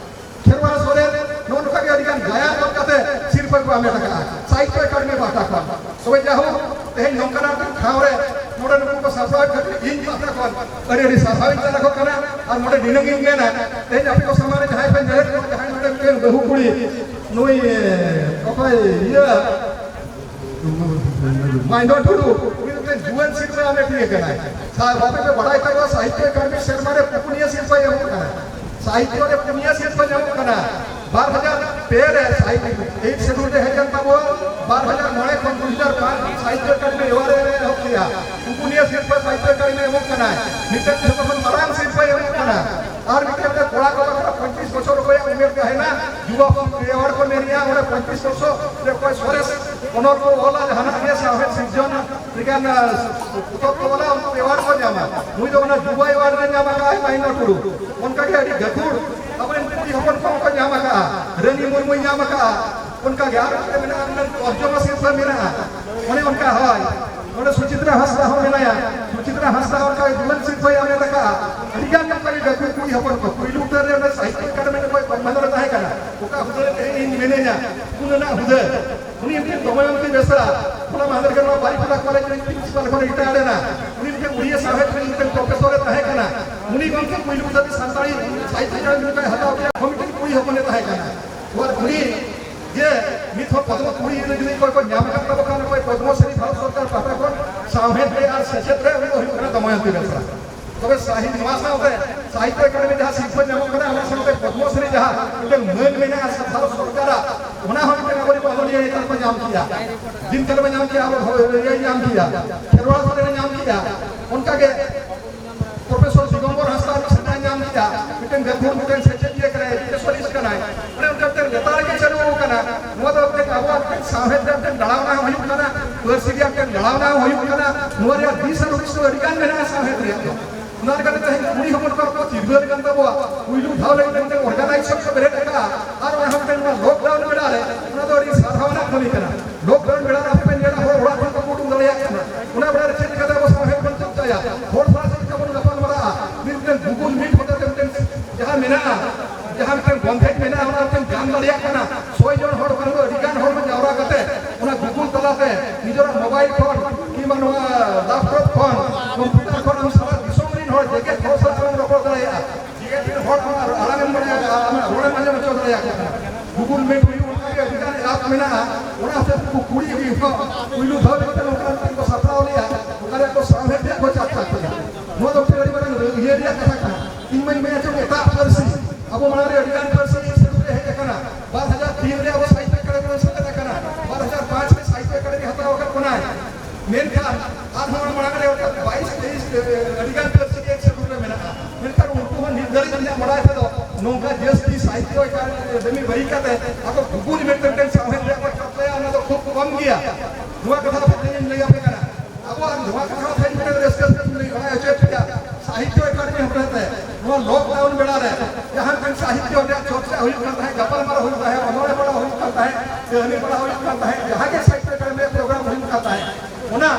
ᱠᱷᱮᱨᱣᱟᱲ ᱥᱚᱨᱮᱱ, ᱱᱚᱜᱼᱚ ᱱᱚᱝᱠᱟ ᱜᱮ ᱟᱹᱰᱤ ᱜᱟᱱ ᱜᱟᱭᱟᱱ ᱚᱞ ᱠᱟᱛᱮ ᱥᱤᱨᱯᱷᱟᱹ ᱠᱚ ᱦᱟᱢᱮᱴ ᱟᱠᱟᱫᱼᱟ ᱥᱟᱦᱤᱛᱛᱚ ᱮᱠᱟᱰᱮᱢᱤ ᱯᱟᱦᱴᱟ ᱠᱷᱚᱱ᱾ ᱛᱚᱵᱮ ᱡᱟᱭᱦᱳᱠ, ᱛᱮᱦᱮᱧ ᱱᱚᱝᱠᱟᱱᱟᱜ ᱢᱤᱫᱴᱟᱝ ᱴᱷᱟᱶ ᱨᱮ ᱱᱚᱰᱮ ᱱᱩᱠᱩ ᱠᱚ ᱥᱟᱯᱲᱟᱣᱮᱫ ᱠᱷᱟᱹᱛᱤᱨ ᱤᱧ ᱯᱟᱦᱴᱟ ᱠᱷᱚᱱ ᱟᱹᱰᱤ ᱟᱹᱰᱤ ᱥᱟᱨᱦᱟᱣ ᱤᱧ ᱪᱟᱞ ᱟᱠᱚ ᱠᱟᱱᱟ᱾ ᱟᱨ ᱱᱚᱰᱮ ᱱᱤᱱᱟᱹᱝ ᱤᱧ ᱢᱮᱱᱟ, ᱛᱮᱦᱮᱧ ᱟᱯᱮ ᱠᱚ ᱥᱟᱢᱟᱝ ᱨᱮ ᱡᱟᱦᱟᱸᱭ ᱯᱮ ᱧᱮᱞᱮᱫ ᱠᱚᱣᱟ, ᱡᱟᱦᱟᱸᱭ ᱱᱚᱰᱮ ᱢᱤᱫᱴᱮᱱ ᱵᱟᱹᱦᱩ ᱠᱩᱲᱤ, ᱱᱩᱭ, ᱚᱠᱚᱭ, ᱤᱭᱟᱹ, ᱢᱟᱭᱱᱚ ᱴᱩᱰᱩ, ᱩᱱᱤ ᱫᱚ ᱢᱤᱫᱴᱮᱱ ᱡᱩᱣᱟᱹᱱ ᱥᱤᱨᱯᱟᱹ ᱦᱟᱢᱮᱴᱤᱭᱟᱹ ᱠᱟᱱᱟᱭ᱾ ᱥᱟ-, ᱵᱟᱯᱮ ᱯᱮ ᱵᱟᱲᱟᱭ ᱛᱟᱠᱚᱣᱟ, ᱥᱟᱦᱤᱛᱛᱚ ᱮᱠᱟᱰᱮᱢᱤ ᱥᱮᱨᱢᱟ ᱨᱮ ᱯᱩᱱᱭᱟᱹ ᱥᱤᱨᱯᱟᱹᱭ ᱮᱢᱚᱜ ᱠᱟᱱᱟ᱾ ᱥᱟᱦᱤᱛᱛᱚ ᱨᱮ ᱯᱩᱱᱭᱟᱹ ᱥᱤᱨᱯᱟᱹ ᱧᱟᱢᱚᱜ ᱠᱟᱱᱟ᱾ ᱵᱟᱨ ᱦᱟᱡᱟᱨ ᱯᱮ ᱨᱮ ᱥᱟᱦᱤᱛᱛᱚ, ᱮᱭᱤᱴ ᱥᱤᱰᱩᱞ ᱨᱮ ᱦᱮᱡ ᱮᱱ ᱛᱟᱵᱚᱣᱟ᱾ ᱵᱟᱨ ᱦᱟᱡᱟᱨ ᱢᱚᱬᱮ ᱠᱷᱚᱱ ᱫᱩ ᱦᱟᱡᱟᱨ ᱯᱟᱸᱪ ᱥᱟᱦᱤᱛᱛᱚ ᱮᱠᱟᱰᱮᱢᱤ ᱮᱣᱟᱨᱰ ᱮ ᱮᱦᱚᱵ ᱠᱮᱫᱟ᱾ ᱯᱩᱱᱭᱟᱹ ᱥᱤᱨᱯᱟᱹ ᱥᱟᱦᱤᱛᱛᱚ ᱮᱠᱟᱰᱮᱢᱤ ᱮᱢᱚᱜ ᱠᱟᱱᱟᱭ᱾ ᱢᱤᱫᱴᱮᱱ ᱡᱷᱚᱛᱚ ᱠᱷᱚᱱ ᱢᱟᱨᱟᱝ ᱥᱤᱨᱯᱟᱹᱭ ᱮᱢᱚᱜ ᱠᱟᱱᱟ᱾ ᱟᱨ ᱢᱤᱫᱴᱮᱱ ᱠᱚᱲᱟ ᱠᱚ ᱵᱟᱠᱷᱨᱟ ᱯᱚᱸᱭᱛᱨᱤᱥ ᱵᱚᱪᱷᱚᱨ ᱚᱠᱚᱭᱟᱜ ᱩᱢᱮᱨ ᱛᱟᱦᱮᱱᱟ, ᱡᱩᱵᱟ ᱮᱣᱟᱨᱰ ᱠᱚ ᱢᱮᱱᱮᱜᱼᱟ, ᱚᱸᱰᱮ ᱯᱚᱸᱭᱛᱨᱤᱥ ᱵᱚᱪᱷᱚᱨ ᱨᱮ ᱚᱠᱚᱭ ᱥᱚᱨᱮᱥ ᱚᱱᱚᱞ ᱠᱚ ᱚᱞᱟ, ᱡᱟᱦᱟᱱᱟᱜ ᱜᱮ ᱥᱟᱶᱦᱮᱫ ᱥᱤᱨᱡᱚᱱ ᱞᱮᱠᱟᱱ, ᱟ, ᱯᱚᱛᱚᱵ ᱠᱚ ᱚᱞᱟ, ᱩᱱᱠᱩ ᱮᱣᱟᱨᱰ ᱠᱚ ᱧᱟᱢᱟ᱾ ᱱᱩᱭ ᱫᱚ ᱚᱱᱟ ᱡᱩᱵᱟ ᱮᱣᱟᱨᱰ ᱨᱮ ᱧᱟᱢ ᱟᱠᱟᱫᱼᱟᱭ ᱢᱟᱭᱱᱟ ᱴᱩᱰᱩ᱾ ᱚᱱᱠᱟᱜᱮ ᱟᱹᱰᱤ ᱜᱟᱹᱠᱷᱩᱲ ᱟᱵᱚᱨᱮᱱ ᱠᱩᱲᱤ ᱦᱚᱯᱚᱱ ᱠᱚᱦᱚᱸ ᱠᱚ ᱧᱟᱢ ᱟᱠᱟᱫᱼᱟ᱾ ᱨᱟᱹᱱᱤ ᱢᱩᱨᱢᱩᱭ ᱧᱟᱢ ᱟᱠᱟᱫᱼᱟ᱾ ᱚᱱᱠᱟᱜᱮ ᱟᱨ ᱢᱤᱫᱴᱮᱱ ᱢᱮᱱᱟᱜᱼᱟ, ᱢᱤᱫᱴᱮᱱ ᱛᱚᱨᱡᱚᱢᱟ ᱥᱤᱨᱯᱷᱟᱹ ᱢᱮᱱᱟᱜᱼᱟ᱾ ᱚᱱᱮ ᱚᱱᱠᱟ, ᱦᱳᱭ, ᱱᱚᱰᱮ ᱥᱩᱪᱤᱛᱨᱟ ᱦᱟᱸᱥᱫᱟ ᱦᱚᱸ ᱢᱮᱱᱟᱭᱟ᱾ ᱥᱩᱪᱤᱛᱨᱟ ᱦᱟᱸᱥᱫᱟ ᱚᱱᱠᱟ ᱡᱩᱣᱟᱹᱱ ᱥᱤᱨᱯᱷᱟᱹᱭ ᱦᱟᱢᱮᱴ ᱟᱠᱟᱫᱼᱟ᱾ ᱟᱹᱰᱤᱜᱟᱱ ᱚᱱᱠᱟᱱ ᱜᱟᱹᱠᱷᱩᱲ ᱠᱩᱲᱤ ᱦᱚᱯᱚᱱ ᱠᱚ ᱯᱩᱭᱞᱩ ᱩᱛᱟᱹᱨ ᱨᱮ ᱚᱸᱰᱮ ᱥᱟᱦᱤᱛᱛᱚ ᱮᱠᱟᱰᱮᱢᱤ ᱨᱮ ᱚᱠᱚᱭ ᱠᱚᱱᱵᱷᱮᱱᱚᱨ ᱮ ᱛᱟᱦᱮᱸ ᱠᱟᱱᱟ, ᱚᱠᱟ ᱦᱩᱫᱟᱹ ᱨᱮ ᱛᱮᱦᱮᱧ ᱤᱧ ᱢᱤᱱᱟᱹᱧᱟ, ᱩᱱ ᱨᱮᱱᱟᱜ ᱦᱩᱫᱟᱹ᱾ ᱩᱱᱤ ᱢᱤᱫᱴᱮᱱ ᱫᱚᱢᱚᱭᱚᱱᱛᱤ ᱵᱮᱥᱨᱟ, ᱦᱚᱞᱟ ᱢᱟᱦᱫᱮᱨ ᱜᱮ ᱱᱚᱣᱟ ᱵᱟᱨᱤᱯᱟᱫᱟ ᱠᱚᱞᱮᱡᱽ ᱨᱮᱱ ᱯᱨᱤᱱᱥᱤᱯᱟᱞ ᱠᱷᱚᱱ ᱨᱤᱴᱟᱭᱟᱨᱰ ᱮᱱᱟ᱾ ᱩᱱᱤ ᱢᱤᱫᱴᱮᱱ ᱩᱲᱤᱭᱟ ᱥᱟᱶᱦᱮᱫ ᱨᱮᱱ ᱢᱤᱫᱴᱮᱱ ᱯᱨᱚᱯᱷᱮᱥᱚᱨ ᱮ ᱛᱟᱦᱮᱸ ᱠᱟᱱᱟ᱾ ᱩᱱᱤ ᱜᱚᱢᱠᱮ ᱯᱩᱭᱞᱩ ᱩᱛᱟᱹᱨ ᱥᱟᱱᱛᱟᱲᱤ ᱥᱟᱦᱤᱛᱛᱚ ᱮᱠᱟᱰᱮᱢᱤ ᱨᱮ ᱦᱟᱛᱟᱣ ᱠᱮᱫᱟ, ᱩᱱᱤ ᱢᱤᱫᱴᱮᱱ ᱠᱩᱲᱤ ᱦᱚᱯᱚᱱ ᱮ ᱛᱟᱦᱮᱸ ᱠᱟᱱᱟ᱾ ᱟᱨ ᱩᱱᱤ ᱡᱮ ᱱᱤᱛ ᱦᱚᱸ ᱯᱚᱫᱽᱢᱚ ᱠᱩᱲᱤ ᱨᱮ ᱡᱩᱫᱤ ᱚᱠᱚᱭ ᱠᱚ ᱧᱟᱢ ᱟᱠᱟᱫ ᱛᱟᱵᱚ ᱠᱷᱟᱱ, ᱚᱠᱚᱭ ᱯᱚᱫᱽᱢᱚᱥᱨᱤ ᱵᱷᱟᱨᱚᱛ ᱥᱚᱨᱠᱟᱨ ᱯᱟᱦᱴᱟ ᱠᱷᱚᱱ ᱥᱟᱶᱦᱮᱫ ᱨᱮ ᱟᱨ ᱥᱮᱪᱮᱫ ᱨᱮ, ᱩᱱᱤ ᱫᱚ ᱦᱩᱭᱩᱜ ᱠᱟᱱᱟ ᱫᱚᱢᱚᱭᱚᱱᱛᱤ ᱵᱮᱥᱨᱟ᱾ ᱛᱚᱵᱮ ᱥᱟᱦᱤᱛ-, ᱱᱚᱣᱟ ᱥᱟᱶᱛᱮ ᱥᱟᱦᱤᱛᱛᱚ ᱮᱠᱟᱰᱮᱢᱤ ᱡᱟᱦᱟᱸ ᱥᱤᱨᱯᱷᱟᱹ ᱧᱟᱢᱚᱜ ᱠᱟᱱᱟ, ᱚᱱᱟ ᱥᱟᱶᱛᱮ ᱯᱚᱫᱽᱢᱚᱥᱨᱤ ᱡᱟᱦᱟᱸ ᱢᱤᱫᱴᱟᱝ ᱢᱟᱹᱱ ᱢᱮᱱᱟᱜᱼᱟ ᱥᱮ ᱵᱷᱟᱨᱚᱛ ᱥᱚᱨᱠᱟᱨᱟᱜ, ᱚᱱᱟ ᱦᱚᱸ ᱢᱤᱫᱴᱟᱝ ᱟᱵᱚᱨᱮᱱ ᱚᱱᱚᱞᱤᱭᱟᱹ ᱱᱮᱛᱟᱨ ᱠᱚ ᱧᱟᱢ ᱠᱮᱜᱼᱟ᱾ ᱫᱤᱱᱠᱟᱞ ᱵᱚᱱ ᱧᱟᱢ ᱠᱮᱜᱼᱟ, ᱟᱵᱚ ᱦᱚᱸ ᱧᱟᱢ ᱠᱮᱜᱼᱟ, ᱠᱷᱮᱨᱣᱟᱲ ᱥᱚᱨᱮᱱ ᱧᱟᱢ ᱠᱮᱜᱼᱟ᱾ ᱚᱱᱠᱟᱜᱮ ᱯᱨᱚᱯᱷᱮᱥᱚᱨ ᱫᱤᱜᱚᱢᱵᱚᱨ ᱦᱟᱸᱥᱫᱟ ᱢᱤᱫ ᱥᱮᱨᱢᱟᱭ ᱧᱟᱢ ᱠᱮᱜᱼᱟ, ᱢᱤᱫᱴᱟᱝ ᱜᱟᱹᱠᱷᱩᱲ, ᱢᱤᱫᱴᱟᱝ ᱥᱮᱪᱮᱫᱤᱭᱟᱹ ᱠᱟᱱᱟᱭ, ᱮᱡᱩᱠᱮᱥᱚᱱᱤᱥᱴ ᱠᱟᱱᱟᱭ᱾ ᱚᱱᱮ ᱚᱱᱠᱟ ᱢᱤᱫᱴᱟᱝ ᱞᱮᱛᱟᱲ ᱜᱮ ᱪᱟᱹᱞᱩ ᱟᱠᱟᱱᱟ᱾ ᱱᱚᱣᱟ ᱫᱚ ᱢᱤᱫᱴᱟᱝ ᱟᱵᱚᱣᱟᱜ ᱢᱤᱫᱴᱟᱝ ᱥᱟᱶᱦᱮᱫ ᱨᱮ ᱢᱤᱫᱴᱟᱝ ᱞᱟᱲᱟᱣᱱᱟ ᱦᱚᱸ ᱦᱩᱭᱩᱜ ᱠᱟᱱᱟ, ᱯᱟᱹᱨᱥᱤ ᱨᱮᱭᱟᱜ ᱢᱤᱫᱴᱟᱝ ᱞᱟᱲᱟᱣᱱᱟ ᱦᱚᱸ ᱦᱩᱭᱩᱜ ᱠᱟᱱᱟ᱾ ᱱᱚᱣᱟ ᱨᱮᱭᱟᱜ ᱫᱤᱥ ᱟᱨ ᱦᱩᱫᱤᱥ ᱫᱚ ᱟᱹᱰᱤ ᱜᱟᱱ ᱢᱮᱱᱟᱜᱼᱟ ᱥᱟᱶᱦᱮᱫ ᱨᱮᱭᱟᱜ ᱫᱚ᱾ ᱚᱱᱟ ᱞᱮᱠᱟᱛᱮ ᱛᱮᱦᱮᱧ ᱠᱩᱲᱤ ᱦᱚᱯᱚᱱ ᱠᱚᱣᱟᱜ ᱠᱚ ᱪᱤᱨᱜᱟᱹᱞ ᱠᱟᱱ ᱛᱟᱵᱚᱣᱟ᱾ ᱯᱩᱭᱞᱩ ᱫᱷᱟᱣ ᱞᱟᱹᱜᱤᱫ ᱢᱤᱫᱴᱟᱝ ᱚᱨᱜᱟᱱᱟᱭᱡᱮᱥᱚᱱ ᱠᱚ ᱵᱮᱨᱮᱫ ᱟᱠᱟᱫᱼᱟ, ᱟᱨ ᱚᱱᱟ ᱦᱚᱸ ᱢᱤᱫᱴᱟᱝ ᱱᱚᱣᱟ ᱞᱚᱠᱰᱟᱣᱩᱱ ᱵᱮᱲᱟ ᱨᱮ, ᱚᱱᱟ ᱫᱚ ᱟᱹᱰᱤ ᱥᱟᱨᱦᱟᱣ ᱨᱮᱱᱟᱜ ᱠᱟᱹᱢᱤ ᱠᱟᱱᱟ᱾ ᱞᱚᱠᱰᱟᱣᱩᱱ ᱵᱮᱲᱟ ᱨᱮ ᱟᱯᱮ ᱯᱮ ᱧᱮᱞᱟ, ᱦᱚᱲ ᱚᱲᱟᱜ ᱠᱷᱚᱱ ᱵᱟᱠᱚ ᱩᱰᱩᱠ ᱫᱟᱲᱮᱭᱟᱜ ᱠᱟᱱᱟ᱾ ᱚᱱᱟ ᱵᱮᱲᱟ ᱨᱮ ᱪᱮᱫ ᱞᱮᱠᱟᱛᱮ ᱟᱵᱚ ᱥᱟᱶᱦᱮᱫ ᱵᱚᱱ ᱪᱚᱨᱪᱟᱭᱟ, ᱦᱚᱲ ᱥᱟᱶ ᱪᱮᱫ ᱞᱮᱠᱟ ᱵᱚᱱ ᱜᱟᱯᱟᱞ ᱢᱟᱨᱟᱜᱼᱟ, ᱢᱤᱫᱴᱮᱱ Google Meet ᱦᱚᱛᱮᱛᱮ ᱢᱤᱫᱴᱮᱱ ᱡᱟᱦᱟᱸ ᱢᱮᱱᱟᱜᱼᱟ, ᱡᱟᱦᱟᱸ ᱢᱤᱫᱴᱮᱱ ᱵᱚᱱᱫᱷᱮᱡᱽ ᱢᱮᱱᱟᱜᱼᱟ, ᱚᱱᱟ ᱢᱤᱫᱴᱮᱱ ᱜᱟᱱ ᱫᱟᱲᱮᱭᱟᱜ ᱠᱟᱱᱟ᱾ ᱥᱚᱭ ᱡᱚᱱ ᱦᱚᱲ ᱠᱷᱚᱱ ᱫᱚ ᱟᱹᱰᱤ ᱜᱟᱱ ᱦᱚᱲ ᱠᱚ ᱡᱟᱣᱨᱟ ᱠᱟᱛᱮ ᱚᱱᱟ Google ᱛᱟᱞᱟᱛᱮ ᱱᱤᱡᱮᱨᱟᱜ ᱢᱳᱵᱟᱭᱤᱞ ᱠᱷᱚᱱ ᱠᱤᱝᱵᱟ ᱱᱚᱣᱟ ᱞᱮᱯᱴᱚᱯ ᱠᱷᱚᱱ, ᱠᱚᱢᱯᱤᱭᱩᱴᱟᱨ ᱠᱷᱚᱱ ᱟᱢ ᱥᱟᱨᱟ ᱫᱤᱥᱚᱢ ᱨᱮᱱ ᱦᱚᱲ, ᱡᱮᱜᱮᱛ ᱦᱚᱲ ᱥᱟᱞᱟᱜ ᱮᱢ ᱨᱚᱯᱚᱲ ᱫᱟᱲᱮᱭᱟᱜᱼᱟ᱾ ᱡᱮᱜᱮᱛ ᱨᱮᱱ ᱦᱚᱲ ᱟᱢᱟᱜ ᱟᱲᱟᱝ ᱮᱢ ᱵᱟᱲᱟᱭᱟ, ᱟᱢᱟᱜ ᱨᱚᱲ ᱮᱢ ᱟᱸᱡᱚᱢ ᱦᱚᱪᱚ ᱫᱟᱲᱮᱭᱟᱠᱚ ᱠᱟᱱᱟ᱾ Google Meet ᱦᱩᱭᱩᱜ, ᱚᱱᱠᱟᱜᱮ ᱟᱹᱰᱤ ᱜᱟᱱ ᱮᱯ ᱢᱮᱱᱟᱜᱼᱟ᱾ ᱚᱱᱟ ᱦᱚᱛᱮᱛᱮ ᱩᱱᱠᱩ ᱠᱩᱲᱤ ᱜᱮ ᱦᱚᱸ ᱯᱩᱭᱞᱩ ᱫᱷᱟᱣ ᱞᱮᱠᱟᱛᱮ ᱱᱚᱝᱠᱟᱱ ᱢᱤᱫᱴᱟᱝ ᱠᱚ ᱥᱟᱯᱲᱟᱣ ᱞᱮᱜᱼᱟ, ᱚᱠᱟ ᱨᱮ ᱟᱠᱚ ᱥᱟᱶᱦᱮᱫ ᱨᱮᱭᱟᱜ ᱠᱚ ᱪᱟᱨᱪᱟ ᱠᱮᱫᱟ᱾ ᱱᱚᱣᱟ ᱫᱚ ᱢᱤᱫᱴᱟᱝ ᱟᱹᱰᱤ ᱢᱟᱨᱟᱝ ᱤᱭᱟᱹ ᱨᱮᱭᱟᱜ ᱠᱟᱛᱷᱟ ᱠᱟᱱᱟ᱾ ᱤᱧ ᱢᱟᱧ ᱢᱮᱱᱟ ᱪᱚᱝ ᱮᱴᱟᱜ ᱯᱟᱹᱨᱥᱤ, ᱟᱵᱚ ᱢᱟᱲᱟᱝ ᱨᱮ ᱟᱹᱰᱤ ᱜᱟᱱ ᱯᱟᱹᱨᱥᱤ ᱤᱧ ᱥᱮᱫ ᱨᱮ ᱦᱮᱡ ᱟᱠᱟᱱᱟ᱾ ᱵᱟᱨ ᱦᱟᱡᱟᱨ ᱛᱤᱱ ᱨᱮ ᱟᱵᱚ ᱥᱟᱦᱤᱛᱛᱚ ᱮᱠᱟᱰᱮᱢᱤ ᱨᱮ ᱥᱮᱞᱮᱫ ᱟᱠᱟᱱᱟ᱾ ᱵᱟᱨ ᱦᱟᱡᱟᱨ ᱯᱟᱸᱪ ᱨᱮ ᱥᱟᱦᱤᱛᱛᱚ ᱮᱠᱟᱰᱮᱢᱤ ᱦᱟᱛᱟᱣ ᱟᱠᱟᱫ ᱵᱚᱱᱟᱭ᱾ ᱢᱮᱱᱠᱷᱟᱱ ᱟᱨᱦᱚᱸ ᱚᱱᱟ ᱢᱟᱲᱟᱝ ᱨᱮ ᱚᱱᱠᱟ ᱵᱟᱭᱤᱥ ᱛᱮᱭᱤᱥ, ᱮ, ᱟᱹᱰᱤ ᱜᱟᱱ ᱯᱟᱹᱨᱥᱤ ᱜᱮ ᱮᱠ ᱥᱮᱰᱩᱞ ᱨᱮ ᱢᱮᱱᱟᱜᱼᱟ᱾ ᱢᱮᱱᱠᱷᱟᱱ ᱩᱱᱠᱩ ᱦᱚᱸ ᱱᱤᱛ ᱫᱷᱟᱹᱨᱤᱡ ᱤᱧᱟᱹᱜ ᱵᱟᱲᱟᱭ ᱛᱮᱫᱚ ᱱᱚᱝᱠᱟ ᱡᱟᱹᱥᱛᱤ ᱥᱟᱦᱤᱛᱛᱚ ᱮᱠᱟᱰᱮᱢᱤ ᱵᱟᱹᱜᱤ ᱠᱟᱛᱮ ᱟᱠᱚ ᱜᱩᱜᱩᱞ ᱢᱤᱫᱴᱮᱱ ᱢᱤᱫᱴᱮᱱ ᱥᱟᱶᱦᱮᱫ ᱨᱮᱭᱟᱜ ᱠᱚ ᱪᱚᱨᱪᱟᱭᱟ, ᱚᱱᱟ ᱫᱚ ᱠᱷᱩᱵ ᱠᱚᱢ ᱜᱮᱭᱟ᱾ ᱱᱚᱣᱟ ᱠᱟᱛᱷᱟ ᱟᱯᱮ ᱴᱷᱮᱱ ᱤᱧ ᱞᱟᱹᱭ ᱟᱯᱮ ᱠᱟᱱᱟ᱾ ᱟᱵᱚᱣᱟᱜ ᱱᱚᱣᱟ ᱠᱟᱛᱷᱟ ᱦᱚᱸ ᱛᱮᱦᱮᱧ ᱢᱤᱫᱴᱮᱱ ᱨᱟᱹᱥᱠᱟᱹ ᱥᱟᱞᱟᱜ ᱤᱧ ᱞᱟᱹᱭ ᱵᱟᱲᱟᱭ ᱦᱚᱪᱚᱭᱮᱫ ᱯᱮᱭᱟ᱾ ᱥᱟᱦᱤᱛᱛᱚ ᱮᱠᱟᱰᱮᱢᱤ ᱦᱚᱛᱮᱛᱮ ᱱᱚᱣᱟ ᱞᱚᱠᱰᱟᱣᱩᱱ ᱵᱮᱲᱟ ᱨᱮ ᱡᱟᱦᱟᱸ ᱢᱤᱫᱴᱮᱱ ᱥᱟᱦᱤᱛᱛᱚ ᱨᱮᱭᱟᱜ ᱪᱚᱨᱪᱟ ᱦᱩᱭᱩᱜ ᱠᱟᱱ ᱛᱟᱦᱮᱸᱫ, ᱜᱟᱯᱟᱞᱢᱟᱨᱟᱣ ᱦᱩᱭᱩᱜ ᱛᱟᱦᱮᱸᱫ, ᱚᱱᱚᱬᱦᱮ ᱯᱟᱲᱦᱟᱣ ᱦᱩᱭᱩᱜ ᱠᱟᱱ ᱛᱟᱦᱮᱸᱫ, ᱠᱟᱹᱦᱱᱤ ᱯᱟᱲᱦᱟᱣ ᱦᱩᱭᱩᱜ ᱠᱟᱱ ᱛᱟᱦᱮᱸᱫ, ᱡᱟᱦᱟᱸ ᱜᱮ ᱥᱟᱦᱤᱛᱛᱚ ᱮᱠᱟᱰᱮᱢᱤ ᱨᱮᱭᱟᱜ ᱯᱨᱳᱜᱨᱟᱢ ᱦᱩᱭᱩᱜ ᱠᱟᱱ ᱛᱟᱦᱮᱸᱫ, ᱚᱱᱟ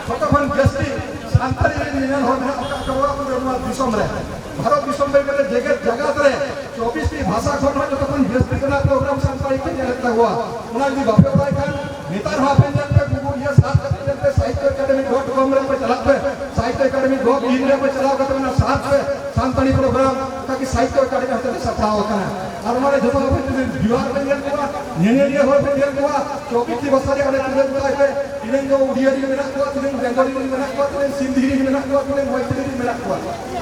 ᱡᱚᱛᱚ ᱠᱷᱚᱱ ᱡᱟᱹᱥᱛᱤ ᱥᱟᱱᱛᱟᱲᱤ ᱨᱮᱱ ᱧᱮᱧᱮᱞ ᱦᱚᱲ ᱢᱮᱱᱟᱜ ᱟᱠᱟᱫ ᱠᱚᱣᱟ ᱯᱩᱨᱟᱹ ᱱᱚᱣᱟ ᱫᱤᱥᱚᱢ ᱨᱮ, ᱵᱷᱟᱨᱚᱛ ᱫᱤᱥᱚᱢ ᱨᱮ ᱢᱮᱱᱟᱜ ᱡᱮᱜᱮᱛ ᱡᱟᱠᱟᱛ ᱨᱮ ᱪᱚᱵᱵᱤᱥ ᱴᱤ ᱵᱷᱟᱥᱟ ᱠᱷᱚᱱ ᱦᱚᱸ ᱡᱚᱛᱚ ᱠᱷᱚᱱ ᱡᱟᱹᱥᱛᱤ ᱨᱮᱱᱟᱜ ᱯᱨᱳᱜᱨᱟᱢ ᱥᱟᱱᱛᱟᱲᱤ ᱠᱚ ᱧᱮᱞᱮᱫ ᱛᱟᱠᱚᱣᱟ᱾ ᱚᱱᱟ ᱡᱩᱫᱤ ᱵᱟᱯᱮ ᱵᱟᱲᱟᱭ ᱠᱷᱟᱱ, ᱱᱮᱛᱟᱨ ᱦᱚᱸ ᱟᱯᱮ ᱧᱮᱞ ᱯᱮ, Google ᱤᱭᱟᱹ search ᱠᱟᱛᱮ ᱧᱮᱞ ᱯᱮ, ᱥᱟᱦᱤᱛᱛᱚ ᱮᱠᱟᱰᱮᱢᱤ dot com ᱨᱮ ᱯᱮ ᱪᱟᱞᱟᱜ ᱯᱮ, ᱥᱟᱦᱤᱛᱛᱚ ᱮᱠᱟᱰᱮᱢᱤ dot in ᱨᱮ ᱯᱮ ᱪᱟᱞᱟᱣ ᱠᱟᱛᱮ ᱚᱱᱟ search ᱯᱮ, ᱥᱟᱱᱛᱟᱲᱤ ᱯᱨᱳᱜᱨᱟᱢ ᱛᱟᱠᱤ ᱥᱟᱦᱤᱛᱛᱚ ᱮᱠᱟᱰᱮᱢᱤ ᱦᱚᱛᱮᱛᱮ ᱥᱟᱯᱲᱟᱣ ᱟᱠᱟᱱᱟ᱾ ᱟᱨ ᱚᱱᱟ ᱨᱮ ᱡᱚᱛᱚ ᱟᱯᱮ ᱡᱩᱫᱤ viewer ᱯᱮ ᱧᱮᱞ ᱠᱚᱣᱟ, ᱧᱮᱧᱮᱞᱤᱭᱟᱹ ᱦᱚᱲ ᱯᱮ ᱧᱮᱞ ᱠᱚᱣᱟ, ᱪᱚᱵᱵᱤᱥ ᱴᱤ ᱵᱷᱟᱥᱟ ᱨᱮ ᱚᱸᱰᱮ ᱛᱩᱞᱟᱹ ᱡᱚᱠᱷᱟ ᱯᱮ, ᱛᱤᱱᱟᱹᱝ ᱫᱚ ᱩᱲᱤᱭᱟ ᱨᱮᱱ ᱢᱮᱱᱟᱜ ᱠᱚᱣᱟ, ᱛᱤᱱᱟᱹᱝ ᱵᱮᱝᱜᱚᱞᱤ ᱨᱮᱱ ᱢᱮᱱᱟᱜ ᱠᱚᱣᱟ, ᱛᱤᱱᱟᱹᱝ ᱥᱤᱱᱫᱷᱤ ᱨᱮᱱ ᱢᱮᱱᱟᱜ ᱠᱚᱣᱟ, ᱛᱤᱱᱟᱹᱝ ᱢᱚᱭᱛᱷᱤᱞᱤ ᱨᱮᱱ ᱢᱮᱱᱟᱜ ᱠᱚᱣᱟ᱾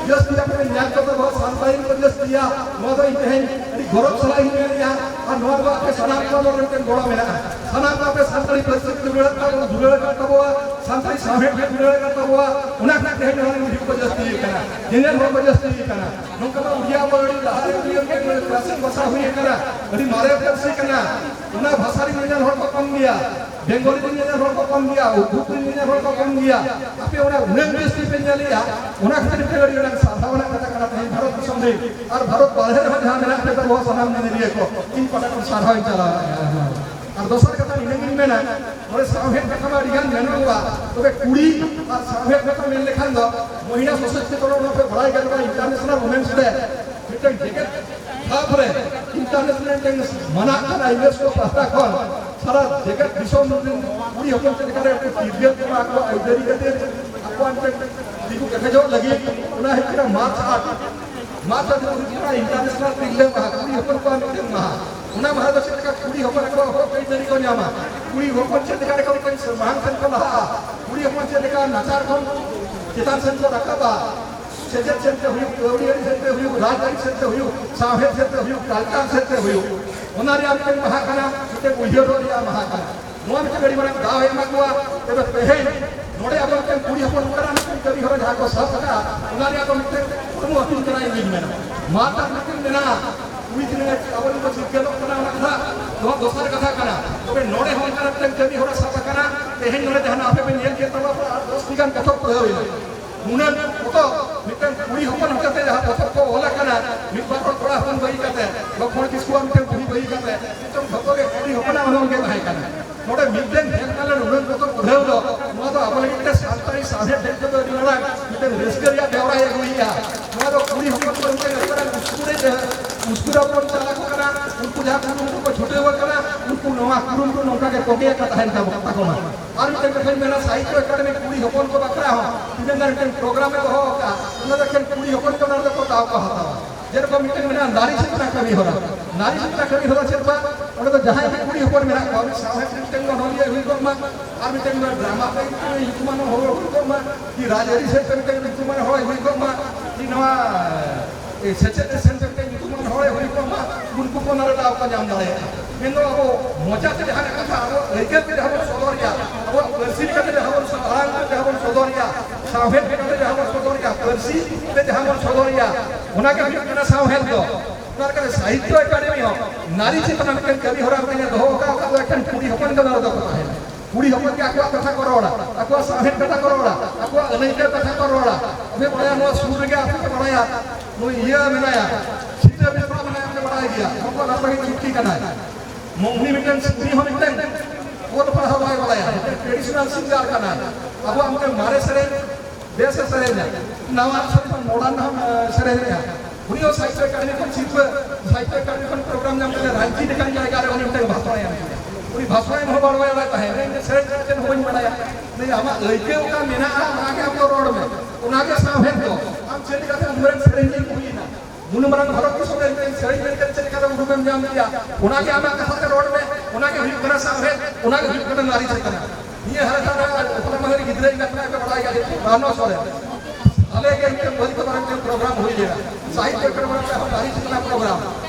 ᱡᱟᱹᱥᱛᱤ ᱟᱯᱮ ᱯᱮ ᱧᱮᱞ ᱠᱚᱫᱚ ᱱᱚᱣᱟ ᱥᱟᱱᱛᱟᱲᱤ ᱠᱚ ᱡᱟᱹᱥᱛᱤᱭᱟ᱾ ᱱᱚᱣᱟ ᱫᱚ ᱤᱧ ᱛᱮᱦᱮᱧ ᱟᱹᱰᱤ ᱜᱚᱨᱚᱵᱽ ᱥᱟᱞᱟᱜ ᱤᱧ ᱢᱮᱱᱮᱫᱼᱟ᱾ ᱟᱨ ᱱᱚᱣᱟ ᱫᱚ ᱟᱯᱮ ᱥᱟᱱᱟᱢ ᱠᱚᱣᱟᱜ ᱫᱚ ᱢᱤᱫᱴᱮᱱ ᱜᱚᱲᱚ ᱢᱮᱱᱟᱜᱼᱟ᱾ ᱥᱟᱱᱟᱢ ᱠᱚ ᱟᱯᱮ ᱥᱟᱱᱛᱟᱲᱤ ᱯᱟᱹᱨᱥᱤ ᱯᱮ ᱫᱩᱞᱟᱹᱲ ᱟᱠᱟᱫ ᱛᱟᱵᱚᱱᱟ, ᱫᱩᱞᱟᱹᱲ ᱟᱠᱟᱫ ᱛᱟᱵᱚᱱᱟ, ᱥᱟᱱᱛᱟᱲᱤ ᱥᱟᱶᱦᱮᱫ ᱯᱮ ᱫᱩᱞᱟᱹᱲ ᱟᱠᱟᱫ ᱛᱟᱵᱚᱱᱟ, ᱚᱱᱟ ᱠᱷᱟᱹᱛᱤᱨ ᱛᱮᱦᱮᱧ ᱱᱚᱣᱟ ᱨᱮᱱ ᱦᱤᱡᱩᱜ ᱠᱚ ᱡᱟᱹᱥᱛᱤ ᱟᱠᱟᱱᱟ, ᱧᱮᱧᱮᱞ ᱦᱚᱲ ᱠᱚ ᱡᱟᱹᱥᱛᱤ ᱟᱠᱟᱱᱟ᱾ ᱱᱚᱝᱠᱟ ᱢᱟ ᱩᱲᱤᱭᱟ ᱠᱚ ᱟᱹᱰᱤ ᱞᱟᱦᱟ ᱨᱮ ᱩᱲᱤᱭᱟ ᱢᱤᱫᱴᱮᱱ ᱠᱞᱟᱥᱤᱠ ᱵᱷᱟᱥᱟ ᱦᱩᱭ ᱟᱠᱟᱱᱟ, ᱟᱹᱰᱤ ᱢᱟᱨᱮ ᱯᱟᱹᱨᱥᱤ ᱠᱟᱱᱟ, ᱚᱱᱟ ᱵᱷᱟᱥᱟ ᱨᱮ ᱧᱮᱧᱮᱞ ᱦᱚᱲ ᱠᱚ ᱠᱚᱢ ᱜᱮᱭᱟ᱾ ᱵᱮᱝᱜᱚᱞᱤ ᱨᱮᱱ ᱧᱮᱧᱮᱞ ᱦᱚᱲ ᱠᱚ ᱠᱚᱢ ᱜᱮᱭᱟ, ᱩᱨᱫᱩ ᱨᱮᱱ ᱧᱮᱧᱮᱞ ᱦᱚᱲ ᱠᱚ ᱠᱚᱢ ᱜᱮᱭᱟ᱾ ᱟᱯᱮ ᱚᱱᱟ ᱩᱱᱟᱹᱜ ᱡᱟᱹᱥᱛᱤ ᱯᱮ ᱧᱮᱞᱮᱜᱼᱟ, ᱚᱱᱟ ᱠᱷᱟᱹᱛᱤᱨ ᱛᱮ ᱟᱹᱰᱤ ᱟᱹᱰᱤ ᱥᱟᱨᱦᱟᱣ ᱨᱮᱱᱟᱜ ᱠᱟᱛᱷᱟ ᱠᱟᱱᱟ᱾ ᱛᱮᱦᱮᱧ ᱵᱷᱟᱨᱚᱛ ᱫᱤᱥᱚᱢ ᱨᱮ ᱟᱨ ᱵᱷᱟᱨᱚᱛ ᱵᱟᱨᱦᱮ ᱨᱮᱦᱚᱸ ᱡᱟᱦᱟᱸ ᱢᱮᱱᱟᱜ ᱯᱮ ᱛᱟᱵᱚ ᱥᱟᱱᱟᱢ ᱧᱮᱧᱮᱞᱤᱭᱟᱹ ᱠᱚ, ᱤᱧ ᱯᱟᱦᱴᱟ ᱠᱷᱚᱱ ᱥᱟᱨᱦᱟᱣ ᱤᱧ ᱪᱟᱞᱟᱣᱮᱫᱼᱟ᱾ ᱟᱨ ᱫᱚᱥᱟᱨ ᱠᱟᱛᱷᱟ ᱱᱤᱱᱟᱹᱜ ᱤᱧ ᱢᱮᱱᱟ, ᱱᱚᱰᱮ ᱥᱟᱶᱦᱮᱫ ᱠᱟᱛᱷᱟ ᱢᱟ ᱟᱹᱰᱤ ᱜᱟᱱ ᱢᱮᱱᱚᱜᱚᱜᱼᱟ, ᱛᱚᱵᱮ ᱠᱩᱲᱤ ᱟᱨ ᱥᱟᱶᱦᱮᱫ ᱠᱟᱛᱷᱟ ᱢᱮᱱ ᱞᱮᱠᱷᱟᱱ ᱫᱚ ᱢᱚᱦᱤᱞᱟ ᱥᱚᱥᱚᱠᱛᱤᱠᱚᱨᱚᱱ ᱦᱚᱸᱯᱮ ᱵᱟᱲᱟᱭ ᱜᱮᱭᱟ, ᱱᱚᱣᱟ International Women's Day ᱢᱤᱫᱴᱟᱝ ᱡᱮᱜᱮᱛ ᱫᱷᱟᱯ ᱨᱮ international ᱢᱤᱫᱴᱟᱝ ᱢᱟᱱᱟᱜ ᱠᱟᱱᱟ UNESCO ᱯᱟᱦᱴᱟ ᱠᱷᱚᱱ᱾ ᱥᱟᱨᱟ ᱡᱮᱜᱮᱛ ᱫᱤᱥᱚᱢ ᱨᱮᱱ ᱠᱩᱲᱤ ᱦᱚᱯᱚᱱ ᱪᱮᱫ ᱞᱮᱠᱟᱨᱮ ᱩᱱᱠᱩ ᱛᱤᱨᱞᱟᱹ ᱠᱚ ᱟᱠᱚᱣᱟᱜ ᱟᱹᱭᱫᱟᱹᱨᱤ ᱠᱟᱛᱮ ᱟᱠᱚᱣᱟᱜ ᱢᱤᱫᱴᱟᱝ ᱛᱤᱸᱜᱩ ᱠᱮᱴᱮᱡᱚᱜ ᱞᱟᱹᱜᱤᱫ, ᱚᱱᱟ ᱦᱩᱭᱩᱜ ᱠᱟᱱᱟ ᱢᱟᱨᱪ ᱟᱴ᱾ ᱢᱟᱨᱪ ᱟᱴ ᱫᱚ ᱦᱩᱭᱩᱜ ᱠᱟᱱᱟ International ᱛᱤᱨᱞᱟᱹ ᱢᱟᱦᱟ, ᱠᱩᱲᱤ ᱦᱚᱯᱚᱱ ᱠᱚᱣᱟᱜ ᱢᱤᱫᱴᱟᱝ ᱢᱟᱦᱟ᱾ ᱚᱱᱟ ᱢᱟᱦᱟ ᱫᱚ ᱪᱮᱫ ᱞᱮᱠᱟ ᱠᱩᱲᱤ ᱦᱚᱯᱚᱱ ᱠᱚᱣᱟᱜ ᱦᱚᱠ ᱟᱹᱭᱫᱟᱹᱨᱤ ᱠᱚ ᱧᱟᱢᱟ, ᱠᱩᱲᱤ ᱦᱚᱯᱚᱱ ᱪᱮᱫ ᱞᱮᱠᱟ ᱨᱮᱠᱚ ᱢᱤᱫᱴᱟᱝ ᱢᱟᱲᱟᱝ ᱥᱮᱱ ᱠᱚ ᱞᱟᱦᱟᱜᱼᱟ, ᱠᱩᱲᱤ ᱦᱚᱯᱚᱱ ᱪᱮᱫ ᱞᱮᱠᱟ ᱱᱟᱪᱟᱨ ᱠᱷᱚᱱ ᱪᱮᱛᱟᱱ ᱥᱮᱱ ᱠᱚ ᱨᱟᱠᱟᱵᱟ, ᱥᱮᱪᱮᱫ ᱥᱮᱫ ᱛᱮ ᱦᱩᱭᱩᱜ, ᱠᱟᱹᱣᱰᱤ ᱟᱹᱨᱤ ᱥᱮᱫ ᱛᱮ ᱦᱩᱭᱩᱜ, ᱥᱟᱶᱦᱮᱫ ᱥᱮᱫ ᱛᱮ ᱦᱩᱭᱩᱜ, culture ᱥᱮᱫ ᱛᱮ ᱦᱩᱭᱩᱜ, ᱚᱱᱟ ᱨᱮᱭᱟᱜ ᱢᱤᱫᱴᱮᱱ ᱢᱟᱦᱟ ᱠᱟᱱᱟ, ᱢᱤᱫᱴᱮᱱ ᱩᱭᱦᱟᱹᱨᱚᱜ ᱨᱮᱭᱟᱜ ᱢᱟᱦᱟ ᱠᱟᱱᱟ᱾ ᱱᱚᱣᱟ ᱢᱤᱫᱴᱮᱱ ᱟᱹᱰᱤ ᱢᱟᱨᱟᱝ ᱫᱟᱣ ᱮ ᱮᱢᱟ ᱠᱚᱣᱟ᱾ ᱛᱚᱵᱮ ᱛᱮᱦᱮᱧ ᱱᱚᱰᱮ ᱟᱵᱚ ᱢᱤᱫᱴᱮᱱ ᱠᱩᱲᱤ ᱦᱚᱯᱚᱱ ᱚᱱᱠᱟᱱᱟᱜ ᱢᱤᱫᱴᱮᱱ ᱠᱟᱹᱢᱤ ᱦᱚᱨᱟ ᱡᱟᱦᱟᱸ ᱠᱚ ᱥᱟᱵ ᱟᱠᱟᱫᱼᱟ, ᱚᱱᱟ ᱨᱮᱭᱟᱜ ᱫᱚ ᱢᱤᱫᱴᱮᱱ ᱦᱚᱲᱢᱚ ᱟᱹᱛᱤᱧ ᱠᱟᱱᱟ ᱤᱧ ᱫᱩᱧ ᱢᱮᱱᱟ᱾ ᱢᱟ ᱛᱟᱨ ᱢᱤᱫᱴᱮᱱ ᱢᱮᱱᱟᱜᱼᱟ, ᱠᱩᱲᱤ ᱛᱤᱱᱟᱹᱜ ᱟᱵᱚᱨᱮᱱ ᱠᱚ ᱪᱤᱨᱜᱟᱹᱞᱚᱜ ᱠᱟᱱᱟ, ᱚᱱᱟ ᱠᱟᱛᱷᱟ ᱱᱚᱣᱟ ᱫᱚᱥᱟᱨ ᱠᱟᱛᱷᱟ ᱠᱟᱱᱟ᱾ ᱛᱚᱵᱮ ᱱᱚᱰᱮ ᱦᱚᱸ ᱚᱱᱠᱟᱱᱟᱜ ᱢᱤᱫᱴᱟᱝ ᱠᱟᱹᱢᱤ ᱦᱚᱨᱟ ᱥᱟᱵ ᱟᱠᱟᱱᱟ᱾ ᱛᱮᱦᱮᱧ ᱱᱚᱰᱮ ᱡᱟᱦᱟᱱᱟᱜ ᱟᱯᱮ ᱯᱮ ᱧᱮᱞ ᱠᱮᱫ ᱛᱟᱵᱚᱱᱟ, ᱟᱨ ᱫᱚᱥ ᱴᱤ ᱜᱟᱱ ᱯᱚᱛᱚᱵ ᱯᱩᱨᱟᱹᱣ ᱮᱱᱟ᱾ ᱱᱩᱱᱟᱹᱜ ᱯᱚᱛᱚᱵ, ᱢᱤᱫᱴᱟᱝ ᱠᱩᱲᱤ ᱦᱚᱯᱚᱱ ᱦᱚᱛᱮᱛᱮ ᱡᱟᱦᱟᱸ ᱯᱚᱛᱚᱵ ᱠᱚ ᱚᱞ ᱟᱠᱟᱱᱟ, ᱢᱤᱫ ᱵᱟᱨ ᱦᱚᱲ ᱠᱚᱲᱟ ᱦᱚᱯᱚᱱ ᱵᱟᱹᱜᱤ ᱠᱟᱛᱮ, ᱞᱚᱠᱷᱢᱚᱬ ᱠᱤᱥᱠᱩᱣᱟᱜ ᱢᱤᱫᱴᱟᱝ ᱵᱩᱦᱤ ᱵᱟᱹᱜᱤ ᱠᱟᱛᱮ, ᱱᱤᱛᱚᱝ ᱡᱷᱚᱛᱚ ᱜᱮ ᱠᱩᱲᱤ ᱦᱚᱯᱚᱱᱟᱜ ᱚᱱᱚᱞ ᱜᱮ ᱛᱟᱦᱮᱸ ᱠᱟᱱᱟ᱾ ᱱᱚᱰᱮ ᱢᱤᱫᱴᱮᱱ ᱦᱮᱡ ᱠᱟᱱᱟ ᱱᱩᱱᱟᱹᱜ ᱯᱚᱛᱚᱵ ᱯᱩᱨᱟᱹᱣ ᱫᱚ, ᱱᱚᱣᱟ ᱫᱚ ᱟᱵᱚ ᱞᱟᱹᱜᱤᱫ ᱛᱮ ᱥᱟᱱᱛᱟᱲᱤ ᱥᱟᱶᱦᱮᱫ ᱞᱟᱹᱜᱤᱫ ᱛᱮᱫᱚ ᱟᱹᱰᱤ ᱢᱟᱨᱟᱝ ᱢᱤᱫᱴᱮᱱ ᱨᱟᱹᱥᱠᱟᱹ ᱨᱮᱭᱟᱜ ᱵᱮᱣᱨᱟᱭ ᱟᱹᱜᱩᱭᱮᱫᱼᱟ᱾ ᱱᱚᱣᱟ ᱫᱚ ᱠᱩᱲᱤ ᱦᱚᱯᱚᱱ ᱠᱚ ᱢᱤᱫᱴᱮᱱ ᱟᱹᱰᱤ ᱢᱟᱨᱟᱝ ᱩᱥᱠᱩᱨᱮ, ᱩᱥᱠᱩᱨᱟ ᱵᱚᱱ ᱪᱟᱞ ᱟᱠᱚ ᱠᱟᱱᱟ᱾ ᱩᱱᱠᱩ ᱡᱟᱦᱟᱸ ᱠᱩᱨᱩᱢᱩᱴᱩ ᱠᱚ ᱪᱷᱩᱴᱟᱹᱣ ᱟᱠᱟᱱᱟ, ᱩᱱᱠᱩ ᱱᱚᱣᱟ ᱠᱩᱨᱩᱢᱩᱴᱩ ᱱᱚᱝᱠᱟ ᱜᱮ ᱛᱚᱸᱜᱮ ᱟᱠᱟ ᱛᱟᱦᱮᱱ ᱛᱟᱵᱚ, ᱛᱟᱠᱚ ᱢᱟ᱾ ᱟᱨ ᱢᱤᱫᱴᱮᱱ ᱠᱟᱛᱷᱟᱧ ᱢᱮᱱᱟ, ᱥᱟᱦᱤᱛᱛᱚ ᱮᱠᱟᱰᱮᱢᱤ ᱠᱩᱲᱤ ᱦᱚᱯᱚᱱ ᱠᱚ ᱵᱟᱠᱷᱨᱟ ᱦᱚᱸ ᱛᱤᱱᱟᱹᱜ ᱜᱟᱱ ᱢᱤᱫᱴᱮᱱ ᱯᱨᱳᱜᱨᱟᱢ ᱮ ᱫᱚᱦᱚ ᱟᱠᱟᱫᱼᱟ, ᱚᱱᱟ ᱫᱚ ᱮᱠᱷᱮᱱ ᱠᱩᱲᱤ ᱦᱚᱯᱚᱱ ᱠᱚ ᱚᱱᱟ ᱨᱮᱫᱚ ᱠᱚ ᱫᱟᱣ ᱠᱚ ᱦᱟᱛᱟᱣᱟ᱾ ᱡᱮᱨᱚᱠᱚᱢ ᱢᱤᱫᱴᱮᱱ ᱢᱮᱱᱟᱜᱼᱟ ᱱᱟᱨᱤ ᱪᱮᱛᱱᱟ ᱠᱟᱹᱢᱤ ᱦᱚᱨᱟ᱾ ᱱᱟᱨᱤ ᱪᱮᱛᱱᱟ ᱠᱟᱹᱢᱤ ᱦᱚᱨᱟ ᱪᱮᱫ ᱵᱟᱝ, ᱚᱸᱰᱮ ᱫᱚ ᱡᱟᱦᱟᱸᱭ ᱜᱮ ᱠᱩᱲᱤ ᱦᱚᱯᱚᱱ ᱢᱮᱱᱟᱜ ᱠᱚᱣᱟ, ᱩᱱᱤ ᱥᱟᱶᱦᱮᱫ ᱨᱤᱱ ᱢᱤᱫᱴᱮᱱ ᱚᱱᱚᱞᱤᱭᱟᱹ ᱦᱩᱭ ᱠᱚᱜ ᱢᱟ, ᱟᱨ ᱢᱤᱫᱴᱮᱱ ᱰᱨᱟᱢᱟ ᱛᱮ ᱢᱤᱫᱴᱮᱱ ᱧᱩᱛᱩᱢᱟᱱ ᱦᱚᱲ ᱦᱩᱭ ᱠᱚᱜ ᱢᱟ, ᱠᱤ ᱨᱟᱡᱽᱟᱹᱨᱤ ᱥᱮᱫ ᱛᱮ ᱢᱤᱫᱴᱮᱱ ᱧᱩᱛᱩᱢᱟᱱ ᱦᱚᱲ ᱦᱩᱭ ᱠᱚᱜ ᱢᱟ, ᱠᱤ ᱱᱚᱣᱟ, ᱮ, ᱥᱮᱪᱮᱫ ᱥᱮᱫ ᱛᱮ ᱢᱤᱫᱴᱮᱱ ᱧᱩᱛᱩᱢᱟᱱ ᱦᱚᱲ ᱦᱩᱭ ᱠᱚᱜ ᱢᱟ, ᱩᱱᱠᱩ ᱠᱚ ᱚᱱᱟ ᱨᱮ ᱫᱟᱣ ᱠᱚ ᱧᱟᱢ ᱫᱟᱲᱮᱭᱟᱜᱼᱟ᱾ ᱢᱮᱱᱫᱚ ᱟᱵᱚ ᱢᱚᱪᱟ ᱛᱮ ᱡᱟᱦᱟᱸ ᱠᱟᱛᱷᱟ, ᱟᱵᱚ ᱟᱹᱭᱠᱟᱹᱣ ᱛᱮ ᱡᱟᱦᱟᱸ ᱵᱚᱱ ᱥᱚᱫᱚᱨᱮᱜᱼᱟ, ᱟᱵᱚᱣᱟᱜ ᱯᱟᱹᱨᱥᱤ ᱞᱮᱠᱟᱛᱮ ᱡᱟᱦᱟᱸ ᱵᱚᱱ ᱥᱚ-, ᱟᱲᱟᱝ ᱛᱮ ᱡᱟᱦᱟᱸ ᱵᱚᱱ ᱥᱚᱫᱚᱨᱮᱜᱼᱟ, ᱥᱟᱶᱦᱮᱫ ᱞᱮᱠᱟᱛᱮ ᱡᱟᱦᱟᱸ ᱵᱚᱱ ᱥᱚᱫᱚᱨᱮᱜᱼᱟ, ᱯᱟᱹᱨᱥᱤ ᱛᱮ ᱡᱟᱦᱟᱸ ᱵᱚᱱ ᱥᱚᱫᱚᱨᱮᱜᱼᱟ, ᱚᱱᱟ ᱜᱮ ᱦᱩᱭᱩᱜ ᱠᱟᱱᱟ ᱥᱟᱶᱦᱮᱫ ᱫᱚ᱾ ᱚᱱᱟ ᱞᱮᱠᱟᱛᱮ ᱥᱟᱦᱤᱛᱛᱚ ᱮᱠᱟᱰᱮᱢᱤ ᱦᱚᱸ ᱱᱟᱨᱤ ᱪᱮᱛᱟᱱ ᱢᱤᱫᱴᱮᱱ ᱠᱟᱹᱢᱤ ᱦᱚᱨᱟ ᱢᱤᱫᱴᱮᱱ ᱫᱚᱦᱚ ᱟᱠᱟᱫ, ᱚᱠᱟ ᱫᱚ ᱮᱠᱷᱮᱱ ᱠᱩᱲᱤ ᱦᱚᱯᱚᱱ ᱜᱮ ᱚᱱᱟ ᱨᱮᱫᱚ ᱠᱚ ᱛᱟᱦᱮᱱᱟ᱾ ᱠᱩᱲᱤ ᱦᱚᱯᱚᱱ ᱜᱮ ᱟᱠᱚᱣᱟᱜ ᱠᱟᱛᱷᱟ ᱠᱚ ᱨᱚᱲᱟ, ᱟᱠᱚᱣᱟᱜ ᱥᱟᱶᱦᱮᱫ ᱠᱟᱛᱷᱟ ᱠᱚ ᱨᱚᱲᱟ, ᱟᱠᱚᱣᱟᱜ ᱟᱹᱱᱟᱹᱭᱠᱟᱹᱣ ᱠᱟᱛᱷᱟ ᱠᱚ ᱨᱚᱲᱟ᱾ ᱟᱯᱮ ᱵᱟᱲᱟᱭᱟ, ᱱᱚᱣᱟ ᱥᱩᱨ ᱨᱮᱜᱮ ᱟᱯᱮ ᱯᱮ ᱵᱟᱲᱟᱭᱟ, ᱱᱩᱭ ᱤᱭᱟᱹ ᱢᱮᱱᱟᱭᱟ, ᱥᱤᱞᱟᱹ ᱵᱮᱥᱨᱟ ᱢᱮᱱᱟᱭᱟ, ᱟᱯᱮ ᱵᱟᱲᱟᱭ ᱜᱮᱭᱟ, ᱦᱚᱲ ᱠᱚ ᱱᱟᱯᱟᱭ ᱜᱮ ᱪᱩᱴᱤ ᱠᱟᱱᱟᱭ᱾ ᱩᱱᱤ ᱢᱤᱫᱴᱮᱱ, ᱩᱱᱤ ᱦᱚᱸ ᱢᱤᱫᱴᱮᱱ ᱚᱞ ᱯᱟᱲᱦᱟᱣ ᱵᱟᱭ ᱵᱟᱲᱟᱭᱟ, ᱢᱤᱫᱴᱮᱱ traditional singer ᱠᱟᱱᱟᱭ᱾ ᱟᱵᱚᱣᱟᱜ ᱢᱤᱫᱴᱮᱱ ᱢᱟᱨᱮ ᱥᱮᱨᱮᱧ ᱵᱮᱥ ᱮ ᱥᱮᱨᱮᱧᱟ, ᱱᱟᱣᱟ ᱥᱮᱨᱮᱧ ᱠᱷᱚᱱ modern ᱦᱚᱸ, ᱮ, ᱥᱮᱨᱮᱧᱮᱜᱼᱟ᱾ ᱩᱱᱤ ᱦᱚᱸ ᱥᱟᱦᱤᱛᱛᱚ ᱮᱠᱟᱰᱮᱢᱤ ᱠᱷᱚᱱ ᱥᱤᱨᱯᱟᱹ, ᱥᱟᱦᱤᱛᱛᱚ ᱮᱠᱟᱰᱮᱢᱤ ᱠᱷᱚᱱ program ᱧᱟᱢ ᱠᱟᱛᱮ ᱨᱟᱸᱪᱤ ᱞᱮᱠᱟᱱ ᱡᱟᱭᱜᱟ ᱨᱮ ᱩᱱᱤ ᱢᱤᱫᱴᱮᱱ ᱵᱷᱟᱥᱚᱱ ᱮ ᱮᱢ ᱠᱮᱫᱟ᱾ ᱩᱱᱤ ᱵᱷᱟᱥᱚᱱ ᱮᱢ ᱦᱚᱸ ᱵᱟᱲᱟᱭ ᱵᱟᱲᱟᱭ ᱛᱟᱦᱮᱸ, ᱤᱧ ᱫᱚ ᱥᱮᱨᱮᱧ ᱥᱮᱨᱮᱧ ᱪᱮᱫ ᱦᱚᱸ ᱵᱟᱹᱧ ᱵᱟᱲᱟᱭᱟ᱾ ᱞᱟᱹᱭ, ᱟᱢᱟᱜ ᱟᱹᱭᱠᱟᱹᱣ ᱚᱠᱟ ᱢᱮᱱᱟᱜᱼᱟ, ᱚᱱᱟ ᱜᱮ ᱟᱢ ᱫᱚ ᱨᱚᱲ ᱢᱮ, ᱚᱱᱟ ᱜᱮ ᱥᱟᱶᱦᱮᱫ ᱫᱚ᱾ ᱟᱢ ᱪᱮᱫ ᱞᱮᱠᱟᱛᱮ ᱩᱱ ᱢᱟᱨᱟᱝ ᱥᱮᱨᱮᱧᱤᱭᱟᱹ ᱦᱩᱭᱮᱱᱟ, ᱩᱱ ᱢᱟᱨᱟᱝ ᱵᱷᱟᱨᱚᱛ ᱫᱤᱥᱚᱢ ᱨᱮ ᱢᱤᱫᱴᱮᱱ ᱥᱮᱨᱮᱧ ᱢᱮᱱᱛᱮ ᱪᱮᱫ ᱞᱮᱠᱟᱛᱮ ᱩᱨᱩᱢᱮᱢ ᱧᱟᱢ ᱠᱮᱭᱟ, ᱚᱱᱟ ᱜᱮ ᱟᱢᱟᱜ ᱠᱟᱛᱷᱟ ᱛᱮ ᱨᱚᱲ ᱢᱮ, ᱚᱱᱟ ᱜᱮ ᱦᱩᱭᱩᱜ ᱠᱟᱱᱟ ᱥᱟᱶᱦᱮᱫ, ᱚᱱᱟ ᱜᱮ ᱦᱩᱭᱩᱜ ᱠᱟᱱᱟ ᱱᱟᱨᱤ ᱪᱮᱛᱱᱟ᱾ ᱱᱤᱭᱟᱹ ᱦᱟᱞᱮ ᱛᱟᱦᱞᱮ ᱦᱚᱞᱟ ᱢᱟᱦᱫᱮᱨ ᱜᱤᱫᱽᱨᱟᱹ ᱮᱸᱜᱟᱛ ᱠᱟᱱᱟᱭ ᱯᱮ ᱵᱟᱲᱟᱭ ᱜᱮᱭᱟ, ᱡᱮᱦᱮᱛᱩ ᱨᱟᱱᱚ ᱥᱚᱨᱮᱱ᱾ ᱦᱟᱞᱮ ᱜᱮ ᱢᱤᱫᱴᱮᱱ ᱵᱟᱹᱨᱤ ᱠᱚ ᱵᱟᱨᱮ ᱢᱤᱫᱴᱮᱱ program ᱦᱩᱭ ᱞᱮᱱᱟ, ᱥᱟᱦᱤᱛᱛᱚ ᱮᱠᱟᱰᱮᱢᱤ ᱨᱮ ᱦᱚᱸ ᱱᱟᱨᱤ ᱪᱮᱛᱱᱟ program᱾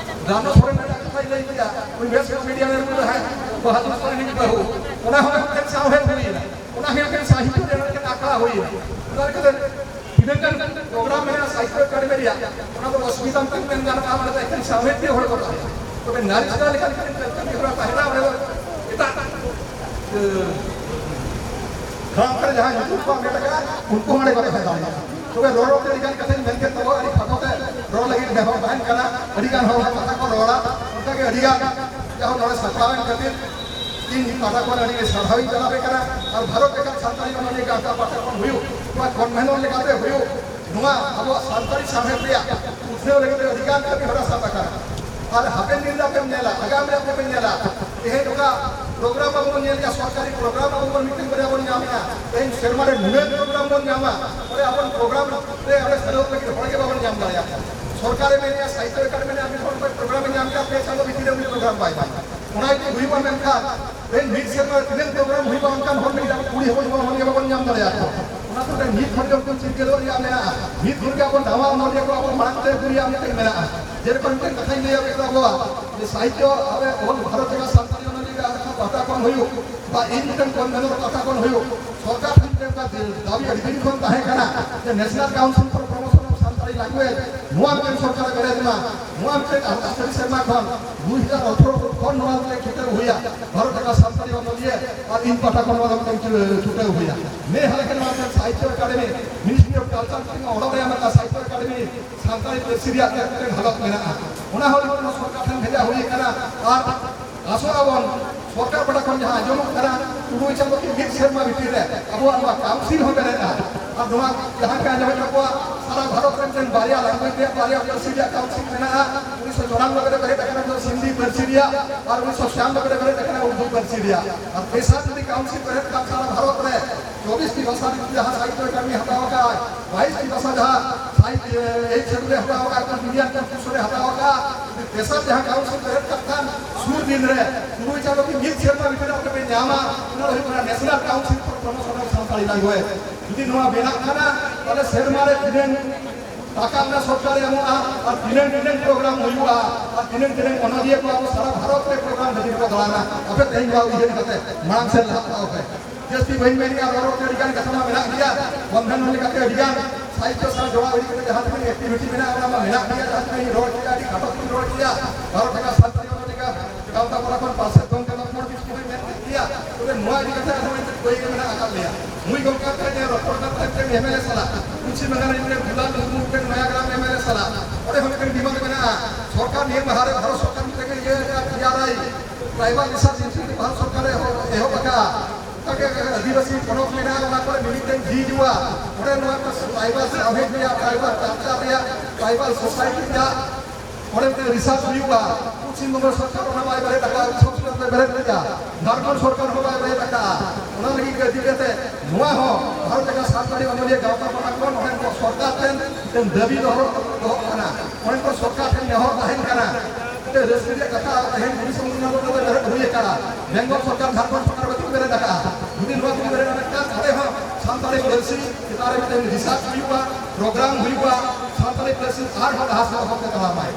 ᱨᱟᱱᱚ ᱥᱚᱨᱮᱱ ᱨᱮᱱᱟᱜ ᱠᱟᱛᱷᱟᱭ ᱞᱟᱹᱭ ᱠᱮᱫᱟ, ᱩᱱᱤ ᱵᱮᱥ comedian ᱮ ᱨᱩᱣᱟᱹᱲ ᱦᱟᱭ, ᱵᱟᱦᱟᱫᱩᱨ ᱥᱚᱨᱮᱱ ᱨᱤᱱᱤᱡ ᱵᱟᱹᱦᱩ᱾ ᱚᱱᱟ ᱦᱚᱸ ᱢᱤᱫᱴᱮᱱ ᱥᱟᱶᱦᱮᱫ ᱦᱩᱭ ᱮᱱᱟ, ᱚᱱᱟ ᱦᱚᱸ ᱢᱤᱫᱴᱮᱱ ᱥᱟᱦᱤᱛᱛᱚ ᱨᱮᱱᱟᱜ ᱢᱤᱫᱴᱮᱱ ᱟᱠᱷᱲᱟ ᱦᱩᱭ ᱮᱱᱟ᱾ ᱚᱱᱟ ᱞᱮᱠᱟᱛᱮ ᱛᱤᱱᱟᱹᱜ ᱜᱟᱱ ᱯᱨᱳᱜᱨᱟᱢ ᱢᱮᱱᱟᱜᱼᱟ ᱥᱟᱦᱤᱛᱛᱚ ᱮᱠᱟᱰᱮᱢᱤ ᱨᱮᱭᱟᱜ, ᱚᱱᱟ ᱫᱚ ᱚᱥᱩᱵᱤᱫᱷᱟ ᱢᱤᱫᱴᱟᱝ ᱢᱮᱱ ᱜᱟᱱᱚᱜᱼᱟ, ᱚᱸᱰᱮ ᱫᱚ ᱮᱠᱮᱱ ᱥᱟᱶᱦᱮᱫᱤᱭᱟᱹ ᱦᱚᱲ ᱠᱚ ᱛᱟᱦᱮᱸᱱᱟ᱾ ᱛᱚᱵᱮ ᱱᱟᱨᱤᱥ ᱫᱟ ᱞᱮᱠᱟᱱ ᱢᱤᱫᱴᱟᱝ ᱠᱟᱹᱢᱤ ᱦᱚᱨᱟ ᱛᱟᱦᱮᱸᱱᱟ, ᱚᱸᱰᱮ ᱫᱚ ᱮᱴᱟᱜ ᱮ, ᱴᱷᱟᱶ ᱠᱚᱨᱮ ᱡᱟᱦᱟᱸᱭ ᱧᱩᱛᱩᱢ ᱠᱚ ᱦᱟᱢᱮᱴ ᱟᱠᱟᱫᱼᱟ, ᱩᱱᱠᱩ ᱦᱚᱸ ᱚᱸᱰᱮ ᱠᱚ ᱛᱟᱦᱮᱸ ᱫᱟᱲᱮᱭᱟᱜᱼᱟ᱾ ᱛᱚᱵᱮ ᱨᱚᱲ ᱨᱚᱲ ᱛᱮ ᱟᱹᱰᱤ ᱜᱟᱱ ᱠᱟᱛᱷᱟᱧ ᱢᱮᱱ ᱠᱮᱫ ᱛᱟᱵᱚ, ᱟᱹᱰᱤ ᱠᱷᱟᱴᱚ ᱛᱮ ᱨᱚᱲ ᱞᱟᱹᱜᱤᱫ ᱱᱮᱦᱚᱨ ᱛᱟᱦᱮᱸᱱ ᱠᱟᱱᱟ᱾ ᱟᱹᱰᱤ ᱜᱟᱱ ᱦᱚᱲ ᱠᱟᱛᱷᱟ ᱠᱚ ᱨᱚᱲᱟ, ᱚᱱᱠᱟ ᱜᱮ ᱟᱹᱰᱤ ᱜᱟᱱ ᱡᱟᱦᱟᱸ ᱱᱚᱰᱮ ᱥᱟᱯᱲᱟᱣ ᱮᱱ ᱠᱷᱟᱹᱛᱤᱨ ᱤᱧ ᱯᱟᱦᱴᱟ ᱠᱷᱚᱱ ᱟᱹᱰᱤ ᱥᱟᱨᱦᱟᱣ ᱤᱧ ᱪᱟᱞ ᱟᱯᱮ ᱠᱟᱱᱟ᱾ ᱟᱨ ᱵᱷᱟᱨᱚᱛ ᱞᱮᱠᱟᱱ ᱥᱟᱱᱛᱟᱲᱤ ᱚᱱᱚᱞᱤᱭᱟᱹ ᱜᱟᱶᱛᱟ ᱯᱟᱦᱴᱟ ᱠᱷᱚᱱ ᱦᱩᱭᱩᱜ, ᱱᱚᱣᱟ ᱠᱚᱱᱵᱷᱮᱱᱚᱨ ᱞᱮᱠᱟᱛᱮ ᱦᱩᱭᱩᱜ, ᱱᱚᱣᱟ ᱟᱵᱚᱣᱟᱜ ᱥᱟᱱᱛᱟᱲᱤ ᱥᱟᱶᱦᱮᱫ ᱨᱮᱭᱟᱜ ᱩᱛᱱᱟᱹᱣ ᱞᱟᱹᱜᱤᱫ ᱛᱮ ᱟᱹᱰᱤ ᱜᱟᱱ ᱠᱟᱹᱢᱤ ᱦᱚᱨᱟ ᱥᱟᱵ ᱟᱠᱟᱱᱟ᱾ ᱟᱨ ᱦᱟᱯᱮᱱ ᱫᱤᱱ ᱨᱮ ᱟᱯᱮᱢ ᱧᱮᱞᱟ, ᱟᱜᱟᱢ ᱨᱮ ᱟᱯᱮ ᱯᱮ ᱧᱮᱞᱟ, ᱛᱮᱦᱮᱧ ᱚᱠᱟ ᱯᱨᱳᱜᱨᱟᱢ ᱵᱟᱵᱚᱱ ᱧᱮᱞᱮᱜᱼᱟ, ᱥᱚᱨᱠᱟᱨᱤ ᱯᱨᱳᱜᱨᱟᱢ ᱟᱵᱚ ᱵᱚᱱ ᱢᱤᱫᱴᱮᱱ ᱵᱟᱨᱭᱟ ᱵᱚᱱ ᱧᱟᱢᱮᱜᱼᱟ, ᱛᱮᱦᱮᱧ ᱥᱮᱨᱢᱟ ᱨᱮ ᱱᱩᱱᱟᱹᱜ ᱯᱨᱳᱜᱨᱟᱢ ᱵᱚᱱ ᱧᱟᱢᱟ, ᱚᱸᱰᱮ ᱟᱵᱚ ᱯᱨᱳᱜᱨᱟᱢ ᱨᱮ ᱟᱵᱚ ᱥᱮᱞᱮᱫ ᱞᱟᱹᱜᱤᱫ ᱦᱚᱲ ᱜᱮ ᱵᱟᱵᱚᱱ ᱧᱟᱢ ᱫᱟᱲᱮᱭᱟᱜᱼᱟ᱾ ᱥᱚᱨᱠᱟᱨᱮ ᱢᱮᱱᱮᱜᱼᱟ, ᱥᱟᱦᱤᱛᱛᱚ ᱮᱠᱟᱰᱮᱢᱤ ᱨᱮ ᱟᱹᱰᱤ ᱦᱚᱲ ᱠᱚ ᱯᱨᱳᱜᱨᱟᱢ ᱮ ᱧᱟᱢ ᱠᱮᱫᱟ, ᱯᱮ ᱪᱟᱸᱫᱚ ᱵᱷᱤᱛᱤᱨ ᱨᱮ ᱩᱱᱤ ᱯᱨᱳᱜᱨᱟᱢ ᱵᱟᱭ ᱧᱟᱢᱟ᱾ ᱚᱱᱟ ᱡᱩᱫᱤ ᱦᱩᱭᱩᱜᱼᱟ, ᱢᱮᱱᱠᱷᱟᱱ ᱛᱮᱦᱮᱧ ᱢᱤᱫ ᱥᱮᱨᱢᱟ ᱨᱮ ᱛᱤᱱᱟᱹᱜ ᱯᱨᱳᱜᱨᱟᱢ ᱦᱩᱭᱩᱜᱼᱟ, ᱚᱱᱠᱟᱱ ᱦᱚᱲ ᱞᱟᱹᱜᱤᱫ ᱟᱵᱚ ᱠᱩᱲᱤ ᱦᱚᱯᱚᱱ ᱦᱚᱲ ᱜᱮ ᱵᱟᱵᱚᱱ ᱧᱟᱢ ᱫᱟᱲᱮᱭᱟᱠᱚᱣᱟ᱾ ᱚᱱᱟ ᱠᱚᱨᱮ ᱱᱤᱛ ᱯᱚᱨᱡᱚᱱᱛᱚ ᱪᱤᱨᱜᱟᱹᱞᱚᱜ ᱨᱮᱭᱟᱜ ᱢᱮᱱᱟᱜᱼᱟ᱾ ᱱᱤᱛ ᱠᱷᱚᱱ ᱜᱮ ᱟᱵᱚ ᱱᱟᱣᱟ ᱚᱱᱚᱞᱤᱭᱟᱹ ᱠᱚ ᱟᱵᱚ ᱢᱟᱲᱟᱝ ᱛᱮ ᱟᱹᱜᱩ ᱨᱮᱭᱟᱜ ᱢᱤᱫᱴᱮᱱ ᱢᱮᱱᱟᱜᱼᱟ᱾ ᱡᱮᱨᱚᱠᱚᱢ ᱢᱤᱫᱴᱮᱱ ᱠᱟᱛᱷᱟᱧ ᱞᱟᱹᱭ ᱟᱯᱮ ᱠᱟᱱᱟ, ᱟᱵᱚᱣᱟᱜ ᱡᱮ ᱥᱟᱦᱤᱛᱛᱚ, ᱟᱵᱚ ᱚᱞ ᱵᱷᱟᱨᱚᱛ ᱨᱮᱱᱟᱜ ᱥᱟᱱᱛᱟᱲᱤ ᱚᱱᱚᱞᱤᱭᱟᱹ ᱟᱠᱷᱲᱟ ᱯᱟᱦᱴᱟ ᱠᱷᱚᱱ ᱦᱩᱭᱩᱜ ᱵᱟ ᱤᱧ ᱢᱤᱫᱴᱮᱱ ᱠᱚᱱᱵᱷᱮᱱᱚᱨ ᱯᱟᱦᱴᱟ ᱠᱷᱚᱱ ᱦᱩᱭᱩᱜ, ᱥᱚᱨᱠᱟᱨ ᱴᱷᱮᱱ ᱢᱤᱫᱴᱮᱱ ᱫᱟᱹᱵᱤ ᱟᱹᱰᱤ ᱫᱤᱱ ᱠᱷᱚᱱ ᱛᱟᱦᱮᱸ ᱠᱟᱱᱟ ᱡᱮ National Council for Promotion of Santali Language ᱱᱚᱣᱟ ᱢᱤᱫᱴᱮᱱ ᱥᱚᱨᱠᱟᱨᱮ ᱵᱮᱨᱮᱫ ᱢᱟ, ᱱᱚᱣᱟ ᱢᱤᱫᱴᱮᱱ ᱟᱨᱫᱟᱥ ᱟᱹᱰᱤ ᱥᱮᱨᱢᱟ ᱠᱷᱚᱱ ᱫᱩ ᱦᱟᱡᱟᱨ ᱟᱴᱷᱨᱚ ᱠᱷᱚᱱ ᱱᱚᱣᱟ ᱢᱤᱫᱴᱮᱱ ᱪᱷᱩᱴᱟᱹᱣ ᱦᱩᱭᱟ᱾ ᱵᱷᱟᱨᱚᱛ ᱨᱮᱱᱟᱜ ᱥᱟᱱᱛᱟᱲᱤ ᱚᱱᱚᱞᱤᱭᱟᱹ ᱟᱨ ᱤᱧ ᱯᱟᱦᱴᱟ ᱠᱷᱚᱱ ᱱᱚᱣᱟ ᱫᱚ ᱢᱤᱫᱴᱮᱱ ᱪᱷᱩ-, ᱪᱷᱩᱴᱟᱹᱣ ᱦᱩᱭᱟ᱾ ᱱᱮ ᱦᱟᱞᱮ ᱜᱮ ᱱᱚᱣᱟ ᱢᱤᱫᱴᱮᱱ ᱥᱟᱦᱤᱛᱛᱚ ᱮᱠᱟᱰᱮᱢᱤ, Ministry of Culture ᱴᱷᱮᱱ ᱚᱰᱚᱠ ᱨᱮᱭᱟᱜ ᱢᱤᱫᱴᱟᱝ ᱥᱟᱦᱤᱛᱛᱚ ᱮᱠᱟᱰᱮᱢᱤ ᱥᱟᱱᱛᱟᱲᱤ ᱯᱟᱹᱨᱥᱤ ᱨᱮᱭᱟᱜ ᱪᱮᱫ ᱢᱤᱫᱴᱮᱱ ᱦᱟᱞᱚᱛ ᱢᱮᱱᱟᱜᱼᱟ, ᱚᱱᱟ ᱦᱚᱸ ᱱᱤᱛᱚᱜ ᱥᱚᱨᱠᱟᱨ ᱴᱷᱮᱱ ᱵᱷᱮᱡᱟ ᱦᱩᱭ ᱟᱠᱟᱱᱟ᱾ ᱟᱨ ᱟᱥᱚᱜ ᱟᱵᱚᱱ ᱥᱚᱨᱠᱟᱨ ᱯᱟᱦᱴᱟ ᱠᱷᱚᱱ ᱡᱟᱦᱟᱸ ᱟᱸᱡᱚᱢᱚᱜ ᱠᱟᱱᱟ, ᱛᱩᱨᱩᱭ ᱪᱟᱸᱫᱚ ᱠᱤ ᱢᱤᱫ ᱥᱮᱨᱢᱟ ᱵᱷᱤᱛᱤᱨ ᱨᱮ ᱟᱵᱚᱣᱟᱜ ᱱᱚᱣᱟ ᱠᱟᱣᱩᱱᱥᱤᱞ ᱦᱚᱸ ᱵᱮᱨᱮᱫᱼᱟ᱾ ᱟᱨ ᱱᱚᱣᱟ ᱡᱟᱦᱟᱸ ᱞᱮᱠᱟ ᱟᱸᱡᱚᱢᱮᱫ ᱛᱟᱠᱚᱣᱟ, ᱥᱟᱨᱟ ᱵᱷᱟᱨᱚᱛ ᱨᱮ ᱢᱤᱫᱴᱮᱱ ᱵᱟᱨᱭᱟ ᱞᱮᱝᱜᱩᱭᱮᱡᱽ ᱨᱮᱭᱟᱜ, ᱵᱟᱨᱭᱟ ᱯᱟᱹᱨᱥᱤ ᱨᱮᱭᱟᱜ ᱠᱟᱣᱩᱱᱥᱤᱞ ᱢᱮᱱᱟᱜᱼᱟ᱾ ᱩᱱᱤᱥᱥᱚ ᱪᱩᱨᱟᱱᱚᱵᱵᱳᱭ ᱨᱮ ᱵᱮᱨᱮᱫ ᱟᱠᱟᱱᱟ ᱫᱚ ᱥᱤᱱᱫᱷᱤ ᱯᱟᱹᱨᱥᱤ ᱨᱮᱭᱟᱜ, ᱟᱨ ᱩᱱᱤᱥᱥᱚ ᱪᱷᱤᱭᱟᱱᱚᱵᱵᱳᱭ ᱨᱮ ᱵᱮᱨᱮᱫ ᱟᱠᱟᱱᱟ ᱩᱨᱫᱩ ᱯᱟᱹᱨᱥᱤ ᱨᱮᱭᱟᱜ᱾ ᱟᱨ ᱛᱮᱥᱟᱨ ᱡᱩᱫᱤ ᱠᱟᱣᱩᱱᱥᱤᱞ ᱵᱮᱨᱮᱫ ᱠᱷᱟᱱ ᱥᱟᱨᱟ ᱵᱷᱟᱨᱚᱛ ᱨᱮ ᱪᱚᱵᱵᱤᱥ ᱴᱤ ᱵᱷᱟᱥᱟ ᱡᱩᱫᱤ ᱡᱟᱦᱟᱸ ᱥᱟᱦᱤᱛᱛᱚ ᱮᱠᱟᱰᱮᱢᱤ ᱦᱟᱛᱟᱣ ᱟᱠᱟᱫ, ᱵᱟᱭᱤᱥ ᱴᱤ ᱵᱷᱟᱥᱟ ᱡᱟᱦᱟᱸ ᱥᱟᱦᱤᱛᱛᱚ ᱮᱭᱤᱴ ᱥᱮᱰᱩᱞ ᱨᱮ ᱦᱟᱛᱟᱣ ᱟᱠᱟᱫ, ᱠᱚᱱ ᱤᱱᱰᱤᱭᱟᱱ ᱠᱚᱱᱥᱴᱤᱴᱩᱥᱚᱱ ᱨᱮ ᱦᱟᱛᱟᱣ ᱟᱠᱟᱫ, ᱡᱩᱫᱤ ᱛᱮᱥᱟᱨ ᱡᱟᱦᱟᱸ ᱠᱟᱣᱩᱱᱥᱤᱞ ᱵᱮᱨᱮᱫ ᱠᱟᱜ ᱠᱷᱟᱱ ᱥᱩᱨ ᱫᱤᱱ ᱨᱮ ᱛᱩᱨᱩᱭ ᱪᱟᱸᱫᱚ ᱠᱤ ᱢᱤᱫ ᱥᱮᱨᱢᱟ ᱵᱷᱤᱛᱤᱨ ᱨᱮ ᱟᱯᱮ ᱯᱮ ᱧᱟᱢᱟ, ᱚᱱᱟ ᱫᱚ ᱦᱩᱭᱩᱜ ᱠᱟᱱᱟ National Council for Promotion of Santali Language᱾ ᱡᱩᱫᱤ ᱱᱚᱣᱟ ᱵᱮᱱᱟᱜ ᱠᱟᱱᱟ, ᱛᱟᱦᱞᱮ ᱥᱮᱨᱢᱟ ᱨᱮ ᱛᱤᱱᱟᱹᱝ ᱴᱟᱠᱟ ᱚᱱᱟ ᱥᱚᱨᱠᱟᱨᱮ ᱮᱢᱚᱜᱼᱟ ᱟᱨ ᱛᱤᱱᱟᱹᱝ ᱛᱤᱱᱟᱹᱝ ᱯᱨᱳᱜᱨᱟᱢ ᱦᱩᱭᱩᱜᱼᱟ ᱟᱨ ᱛᱤᱱᱟᱹᱝ ᱛᱤᱱᱟᱹᱝ ᱚᱱᱚᱞᱤᱭᱟᱹ ᱠᱚ ᱟᱵᱚ ᱥᱟᱨᱟ ᱵᱷᱟᱨᱚᱛ ᱨᱮ ᱯᱨᱳᱜᱨᱟᱢ ᱠᱷᱟᱹᱛᱤᱨ ᱠᱚ ᱫᱟᱬᱟᱱᱟ᱾ ᱟᱯᱮ ᱛᱮᱦᱮᱧ ᱱᱚᱣᱟ ᱩᱭᱦᱟᱹᱨ ᱠᱟᱛᱮ ᱢᱟᱲᱟᱝ ᱥᱮᱫ ᱞᱟᱦᱟ ᱠᱚᱜᱼᱟ ᱯᱮ᱾ ᱡᱟᱹᱥᱛᱤ ᱵᱟᱹᱧ ᱢᱮᱱᱮᱫᱼᱟ, ᱨᱚᱲ ᱨᱚᱲ ᱛᱮ ᱟᱹᱰᱤ ᱜᱟᱱ ᱠᱟᱛᱷᱟ ᱢᱟ ᱢᱮᱱᱟᱜ ᱜᱮᱭᱟ, ᱠᱚᱱᱵᱷᱮᱱᱚᱨ ᱞᱮᱠᱟᱛᱮ ᱟᱹᱰᱤ ᱜᱟᱱ ᱥᱟᱦᱤᱛᱭᱚ ᱥᱟᱶ ᱡᱚᱲᱟᱣ ᱤᱫᱤ ᱠᱟᱛᱮ ᱡᱟᱦᱟᱸ ᱛᱤᱱᱟᱹᱜ activity ᱢᱮᱱᱟᱜᱼᱟ, ᱚᱱᱟ ᱢᱟ ᱢᱮᱱᱟᱜ ᱜᱮᱭᱟ᱾ ᱡᱟᱦᱟᱸ ᱛᱤᱱᱟᱹᱜ ᱤᱧ ᱨᱚᱲ ᱠᱮᱫᱟ, ᱟᱹᱰᱤ ᱠᱷᱟᱴᱚ ᱛᱮᱧ ᱨᱚᱲ ᱠᱮᱫᱟ᱾ ᱵᱟᱨᱚ ᱴᱟᱠᱟ ᱥᱟᱛ ᱴᱟᱠᱟ ᱜᱟᱶᱛᱟ ᱯᱟᱲᱟ ᱠᱷᱚᱱ ᱯᱟᱨᱥᱮᱛ ᱜᱚᱢᱠᱮ ᱞᱚᱠᱷᱢᱚᱬ ᱠᱤᱥᱠᱩ ᱦᱚᱸᱭ ᱢᱮᱱ ᱠᱮᱫ ᱜᱮᱭᱟ᱾ ᱛᱚᱵᱮ ᱱᱚᱣᱟ ᱤᱫᱤ ᱠᱟᱛᱮ ᱟᱨᱦᱚᱸ ᱢᱤᱫᱴᱮᱱ ᱵᱳᱭ ᱜᱮ ᱢᱮᱱᱟᱜ ᱟᱠᱟᱫ ᱞᱮᱭᱟ᱾ ᱱᱩᱭ ᱜᱚᱢᱠᱮ ᱟᱛᱮ ᱨᱚᱯᱚᱲ ᱠᱟᱛᱮ ᱢᱤᱫᱴᱮᱱ M L A ᱥᱟᱞᱟᱜ, ᱯᱚᱪᱷᱤᱢ ᱵᱟᱝᱜᱟᱞ ᱨᱮᱱ ᱢᱤᱫᱴᱮᱱ ᱫᱩᱞᱟᱞ ᱢᱩᱨᱢᱩ ᱢᱤᱫᱴᱮᱱ ᱱᱚᱭᱟᱜᱨᱟᱢ M L A ᱥᱟᱞᱟᱜ ᱚᱸᱰᱮ ᱦᱚᱸ ᱢᱤᱫᱴᱮᱱ demand ᱢᱮᱱᱟᱜᱼᱟ᱾ ᱥᱚᱨᱠᱟᱨ ᱱᱤᱭᱟᱹ ᱢᱟᱦᱟ ᱨᱮ ᱵᱷᱟᱨᱚᱛ ᱥᱚᱨᱠᱟᱨ ᱢᱤᱫᱴᱮᱱ ᱤᱭᱟᱹ ᱟᱠᱟᱫ, T R I, tribal research institute Bharat ᱥᱚᱨᱠᱟᱨ ᱮ ᱮᱦᱚᱵ ᱟᱠᱟᱫᱼᱟ᱾ ᱚᱱᱠᱟᱜᱮ ᱟᱹᱫᱤᱵᱟᱹᱥᱤ ᱯᱚᱱᱚᱛ ᱢᱮᱱᱟᱜᱼᱟ, ᱚᱱᱟ ᱠᱚᱨᱮ ᱢᱤᱢᱤᱫᱴᱮᱱ ᱡᱷᱤᱡ ᱦᱩᱭᱩᱜᱼᱟ᱾ ᱚᱸᱰᱮ ᱱᱚᱣᱟ ᱠᱚ tribal ᱥᱟᱶᱦᱮᱫ ᱨᱮᱭᱟᱜ, tribal culture ᱨᱮᱭᱟᱜ, tribal society ᱨᱮᱭᱟᱜ ᱚᱸᱰᱮ ᱢᱤᱫᱴᱮᱱ research ᱦᱩᱭᱩᱜᱼᱟ᱾ ᱯᱚᱪᱷᱤᱢ ᱵᱚᱝᱜᱚ ᱥᱚᱨᱠᱟᱨ ᱚᱱᱟ ᱵᱟᱭ ᱵᱮᱨᱮᱫ ᱟᱠᱟᱫᱼᱟ, ᱩᱛᱛᱚᱨ ᱯᱨᱚᱫᱮᱥ ᱵᱮᱨᱮᱫ ᱞᱮᱫᱟ, ᱡᱷᱟᱲᱠᱷᱚᱸᱰ ᱥᱚᱨᱠᱟᱨ ᱦᱚᱸ ᱵᱟᱭ ᱵᱮᱨᱮᱫ ᱟᱠᱟᱫᱼᱟ᱾ ᱚᱱᱟ ᱞᱟᱹᱜᱤᱫ ᱜᱮ ᱤᱫᱤ ᱠᱟᱛᱮ ᱱᱚᱣᱟ ᱦᱚᱸ ᱵᱷᱟᱨᱚᱛ ᱡᱟᱠᱟᱛ ᱥᱟᱱᱛᱟᱲᱤ ᱚᱱᱚᱞᱤᱭᱟᱹ ᱜᱟᱶᱛᱟ ᱯᱟᱦᱴᱟ ᱠᱷᱚᱱ ᱚᱸᱰᱮ ᱠᱚ ᱥᱚᱨᱠᱟᱨ ᱴᱷᱮᱱ ᱢᱤᱫᱴᱮᱱ ᱫᱟᱹᱵᱤ ᱫᱚᱦᱚ, ᱫᱚᱦᱚᱜ ᱠᱟᱱᱟ᱾ ᱚᱸᱰᱮ ᱠᱚ ᱥᱚᱨᱠᱟᱨ ᱴᱷᱮᱱ ᱱᱮᱦᱚᱨ ᱛᱟᱦᱮᱱ ᱠᱟᱱᱟ, ᱢᱤᱫᱴᱮᱱ ᱨᱟᱹᱥᱠᱟᱹ ᱨᱮᱭᱟᱜ ᱠᱟᱛᱷᱟ, ᱛᱮᱦᱮᱧ ᱩᱱᱤᱥᱥᱚ ᱩᱱᱚᱱᱚᱵᱵᱳᱭ ᱨᱮ ᱵᱮᱨᱮᱫ ᱦᱩᱭ ᱟᱠᱟᱱᱟ᱾ ᱵᱮᱝᱜᱚᱞ ᱥᱚᱨᱠᱟᱨ, ᱡᱷᱟᱲᱠᱷᱚᱸᱰ ᱥᱚᱨᱠᱟᱨ ᱵᱟᱹᱠᱤᱱ ᱵᱮᱨᱮᱫ ᱟᱠᱟᱫᱼᱟ᱾ ᱡᱩᱫᱤ ᱱᱚᱣᱟ ᱠᱤᱱ ᱵᱮᱨᱮᱫ ᱞᱮᱱᱠᱷᱟᱱ ᱛᱟᱦᱞᱮ ᱦᱚᱸ ᱥᱟᱱᱛᱟᱲᱤ ᱯᱟᱹᱨᱥᱤ ᱪᱮᱛᱟᱱ ᱨᱮ ᱢᱤᱫᱴᱮᱱ research ᱦᱩᱭᱩᱜᱼᱟ, program ᱦᱩᱭᱩᱜᱼᱟ, ᱥᱟᱱᱛᱟᱲᱤ ᱯᱟᱹᱨᱥᱤ ᱟᱨᱦᱚᱸ ᱞᱟᱦᱟ ᱥᱮᱫ ᱦᱚᱨ ᱛᱮ ᱪᱟᱞᱟᱣ ᱢᱟᱭ᱾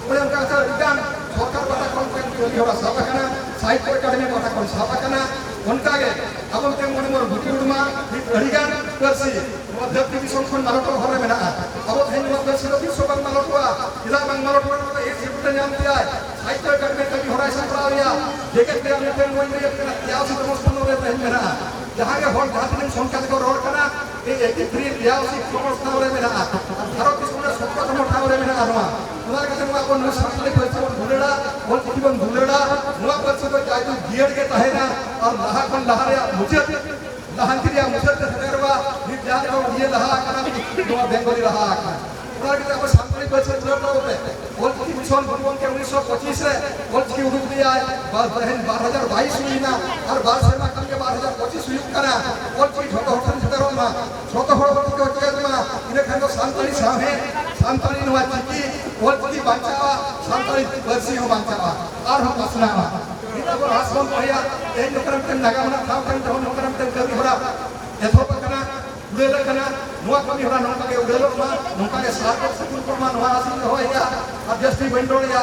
ᱚᱱᱮ ᱚᱱᱠᱟ ᱠᱟᱛᱮ ᱟᱹᱰᱤᱜᱟᱱ ᱥᱚᱨᱠᱟᱨ ᱯᱟᱦᱴᱟ ᱠᱷᱚᱱ ᱢᱤᱫᱴᱮᱱ ᱠᱟᱹᱢᱤ ᱦᱚᱨᱟ ᱥᱟᱵ ᱟᱠᱟᱱᱟ, ᱥᱟᱦᱤᱛᱭᱚ ᱮᱠᱟᱰᱮᱢᱤ ᱯᱟᱦᱴᱟ ᱠᱷᱚᱱ ᱥᱟᱵ ᱟᱠᱟᱱᱟ᱾ ᱚᱱᱠᱟᱜᱮ ᱟᱵᱚ ᱢᱤᱫᱴᱮᱱ ᱢᱚᱬᱮ ᱢᱚᱬᱮ ᱜᱩᱴᱤ ᱦᱚᱲᱢᱟ ᱢᱤᱫ ᱟᱹᱰᱤᱜᱟᱱ ᱯᱟᱹᱨᱥᱤ ᱱᱚᱣᱟ ᱫᱷᱟᱹᱨᱛᱤ ᱫᱤᱥᱚᱢ ᱠᱷᱚᱱ ᱢᱟᱞᱚᱴᱚᱜ ᱦᱚᱨ ᱨᱮ ᱢᱮᱱᱟᱜᱼᱟ᱾ ᱟᱵᱚ ᱛᱮᱦᱮᱧ ᱱᱚᱣᱟ ᱯᱟᱹᱨᱥᱤ ᱫᱚ ᱛᱤᱥ ᱦᱚᱸ ᱵᱟᱝ ᱢᱟᱞᱚᱴᱚᱜᱼᱟ᱾ ᱪᱮᱫᱟᱜ ᱵᱟᱝ ᱢᱟᱞᱚᱴᱚᱜᱼᱟ? ᱱᱚᱣᱟ ᱫᱚ eighth schedule ᱨᱮ ᱧᱟᱢ ᱠᱮᱫᱟᱭ᱾ ᱥᱟᱦᱤᱛᱭᱚ ᱮᱠᱟᱰᱮᱢᱤ ᱠᱟᱹᱢᱤ ᱦᱚᱨᱟᱭ ᱥᱟᱯᱲᱟᱣ ᱮᱭᱟ᱾ ᱡᱮᱜᱮᱛ ᱨᱮᱭᱟᱜ ᱢᱤᱫᱴᱮᱱ ᱱᱚᱣᱟᱧ ᱞᱟᱹᱭ ᱟᱯᱮ ᱠᱟᱱᱟ, ᱛᱮᱭᱟᱥᱤ ᱛᱚᱢᱚ ᱥᱛᱷᱟᱱ ᱨᱮ ᱛᱮᱦᱮᱧ ᱢᱮᱱᱟᱜᱼᱟ᱾ ᱡᱟᱦᱟᱸ ᱜᱮ ᱦᱚᱲ ᱡᱟᱦᱟᱸ ᱛᱤᱱᱟᱹᱜ ᱥᱚᱝᱠᱷᱟ ᱛᱮᱠᱚ ᱨᱚᱲ ᱠᱟᱱᱟ, ᱮᱭ eighty three ᱛᱮᱭᱟᱥᱤ ᱛᱚᱢᱚ ᱥᱛᱷᱟᱱ ᱨᱮ ᱢᱮᱱᱟᱜᱼᱟ᱾ ᱟᱨ ᱵᱷᱟᱨᱚᱛ ᱫᱤᱥᱚᱢ ᱨᱮ ᱥᱚᱛᱨᱚ ᱛᱚᱢᱚ ᱴᱷᱟᱶ ᱨᱮ ᱢᱮᱱᱟᱜᱼᱟ ᱱᱚᱣᱟ᱾ ᱚᱱᱟ ᱞᱮᱠᱟᱛᱮ ᱱᱚᱣᱟ ᱟᱵᱚ ᱱᱚᱣᱟ ᱥᱟᱱᱛᱟᱲᱤ ᱯᱟᱹᱨᱥᱤ ᱵᱚᱱ ᱫᱩᱞᱟᱹᱲᱟ, ᱚᱞ ᱪᱤᱠᱤ ᱵᱚᱱ ᱫᱩᱞᱟᱹᱲᱟ᱾ ᱱᱚᱣᱟ ᱯᱟᱹᱨᱥᱤ ᱫᱚ ᱡᱟᱭᱡᱩᱜᱽ ᱡᱤᱭᱟᱹᱲ ᱜᱮ ᱛᱟᱦᱮᱱᱟ ᱟᱨ ᱞᱟᱦᱟ ᱠᱷᱚᱱ ᱞᱟᱦᱟ ᱨᱮᱭᱟᱜ ᱢᱩᱪᱟᱹᱫ, ᱞᱟᱦᱟᱱᱛᱤ ᱨᱮᱭᱟᱜ ᱢᱩᱪᱟᱹᱫ ᱛᱮ ᱥᱮᱴᱮᱨᱚᱜᱼᱟ᱾ ᱱᱤᱛ ᱡᱟᱦᱟᱸ ᱞᱮᱠᱟ ᱩᱲᱤᱭᱟᱹ ᱞᱟᱦᱟ ᱟᱠᱟᱱᱟ, ᱱᱚᱣᱟ ᱵᱮᱝᱜᱚᱞᱤ ᱞᱟᱦᱟ ᱟᱠᱟᱱᱟ᱾ ᱚᱱᱟ ᱞᱟᱹᱜᱤᱫ ᱟᱵᱚ ᱥᱟᱱᱛᱟᱲᱤ ᱯᱟᱹᱨᱥᱤ ᱫᱩᱞᱟᱹᱲ ᱛᱟᱵᱚ ᱯᱮ᱾ ᱚᱞ ᱪᱤᱠᱤ ᱢᱤᱥᱚᱱ ᱜᱩᱨᱩ ᱜᱚᱢᱠᱮ ᱩᱱᱤᱥᱥᱚ ᱯᱚᱸᱪᱤᱥ ᱨᱮ ᱚᱞ ᱪᱤᱠᱤ ᱩᱰᱩᱠ ᱞᱮᱫᱟᱭ, ᱵᱟᱨ, ᱛᱮᱦᱮᱧ ᱵᱟᱨ ᱦᱟᱡᱟᱨ ᱵᱟᱭᱤᱥ ᱦᱩᱭᱮᱱᱟ, ᱟᱨ ᱵᱟᱨ ᱥᱮᱨᱢᱟ ᱠᱷᱟᱱ ᱜᱮ ᱵᱟᱨ ᱦᱟᱡᱟᱨ ᱯᱚᱸᱪᱤᱥ ᱦᱩᱭᱩᱜ ᱠᱟᱱᱟ᱾ ᱚᱞ ᱪᱤᱠᱤ ᱡᱷᱚᱛᱚ ᱦᱚᱲ ᱴᱷᱮᱱ ᱥᱮᱴᱮᱨᱚᱜ ᱢᱟ, ᱡᱷᱚᱛᱚ ᱦᱚᱲ ᱚᱞ ᱪᱤᱠᱤ ᱠᱚ ᱪᱮᱫ ᱢᱟ, ᱤᱱᱟᱹ ᱠᱷᱟᱱ ᱫᱚ ᱥᱟᱱᱛᱟᱲᱤ ᱥᱟᱶᱦᱮᱫ, ᱥᱟᱱᱛᱟᱲᱤ ᱱᱚᱣᱟ ᱪᱤᱠᱤ, ᱚᱞ ᱪᱤᱠᱤ ᱵᱟᱧᱪᱟᱜᱼᱟ, ᱥᱟᱱᱛᱟᱲᱤ ᱯᱟᱹᱨᱥᱤ ᱦᱚᱸ ᱵᱟᱧᱪᱟᱜᱼᱟ, ᱟᱨᱦᱚᱸ ᱯᱟᱥᱱᱟᱜᱼᱟ᱾ ᱱᱤᱛ ᱟᱵᱚ ᱟᱥ ᱵᱚᱱ ᱫᱚᱦᱚᱭᱟ, ᱛᱮᱦᱮᱧ ᱱᱚᱝᱠᱟᱱ ᱢᱤᱫᱴᱮᱱ ᱱᱟᱜᱟᱢ ᱟᱱᱟᱜ ᱴᱷᱟᱶ ᱠᱟᱱ ᱛᱟᱵᱚᱱ, ᱱᱚᱝᱠᱟᱱ ᱢᱤᱫᱴᱮᱱ ᱠᱟᱹᱢᱤ ᱦᱚᱨᱟ ᱮᱛᱚᱦᱚᱵ ᱟᱠᱟᱱᱟ, ᱩᱰᱟᱹᱞ ᱟᱠᱟᱱᱟ᱾ ᱱᱚᱣᱟ ᱠᱟᱹᱢᱤ ᱦᱚᱨᱟ ᱱᱚᱝᱠᱟ ᱜᱮ ᱩᱰᱟᱹᱞᱚᱜ ᱢᱟ, ᱱᱚᱝᱠᱟ ᱜᱮ ᱥᱟᱨ ᱠᱚ ᱥᱟᱹᱜᱩᱱ ᱠᱚᱜ ᱢᱟ, ᱱᱚᱣᱟ ᱟᱥᱤᱧ ᱫᱚᱦᱚᱭᱮᱫᱼᱟ᱾ ᱟᱨ ᱡᱟᱹᱥᱛᱤ ᱵᱟᱹᱧ ᱨᱚᱲᱮᱫᱼᱟ᱾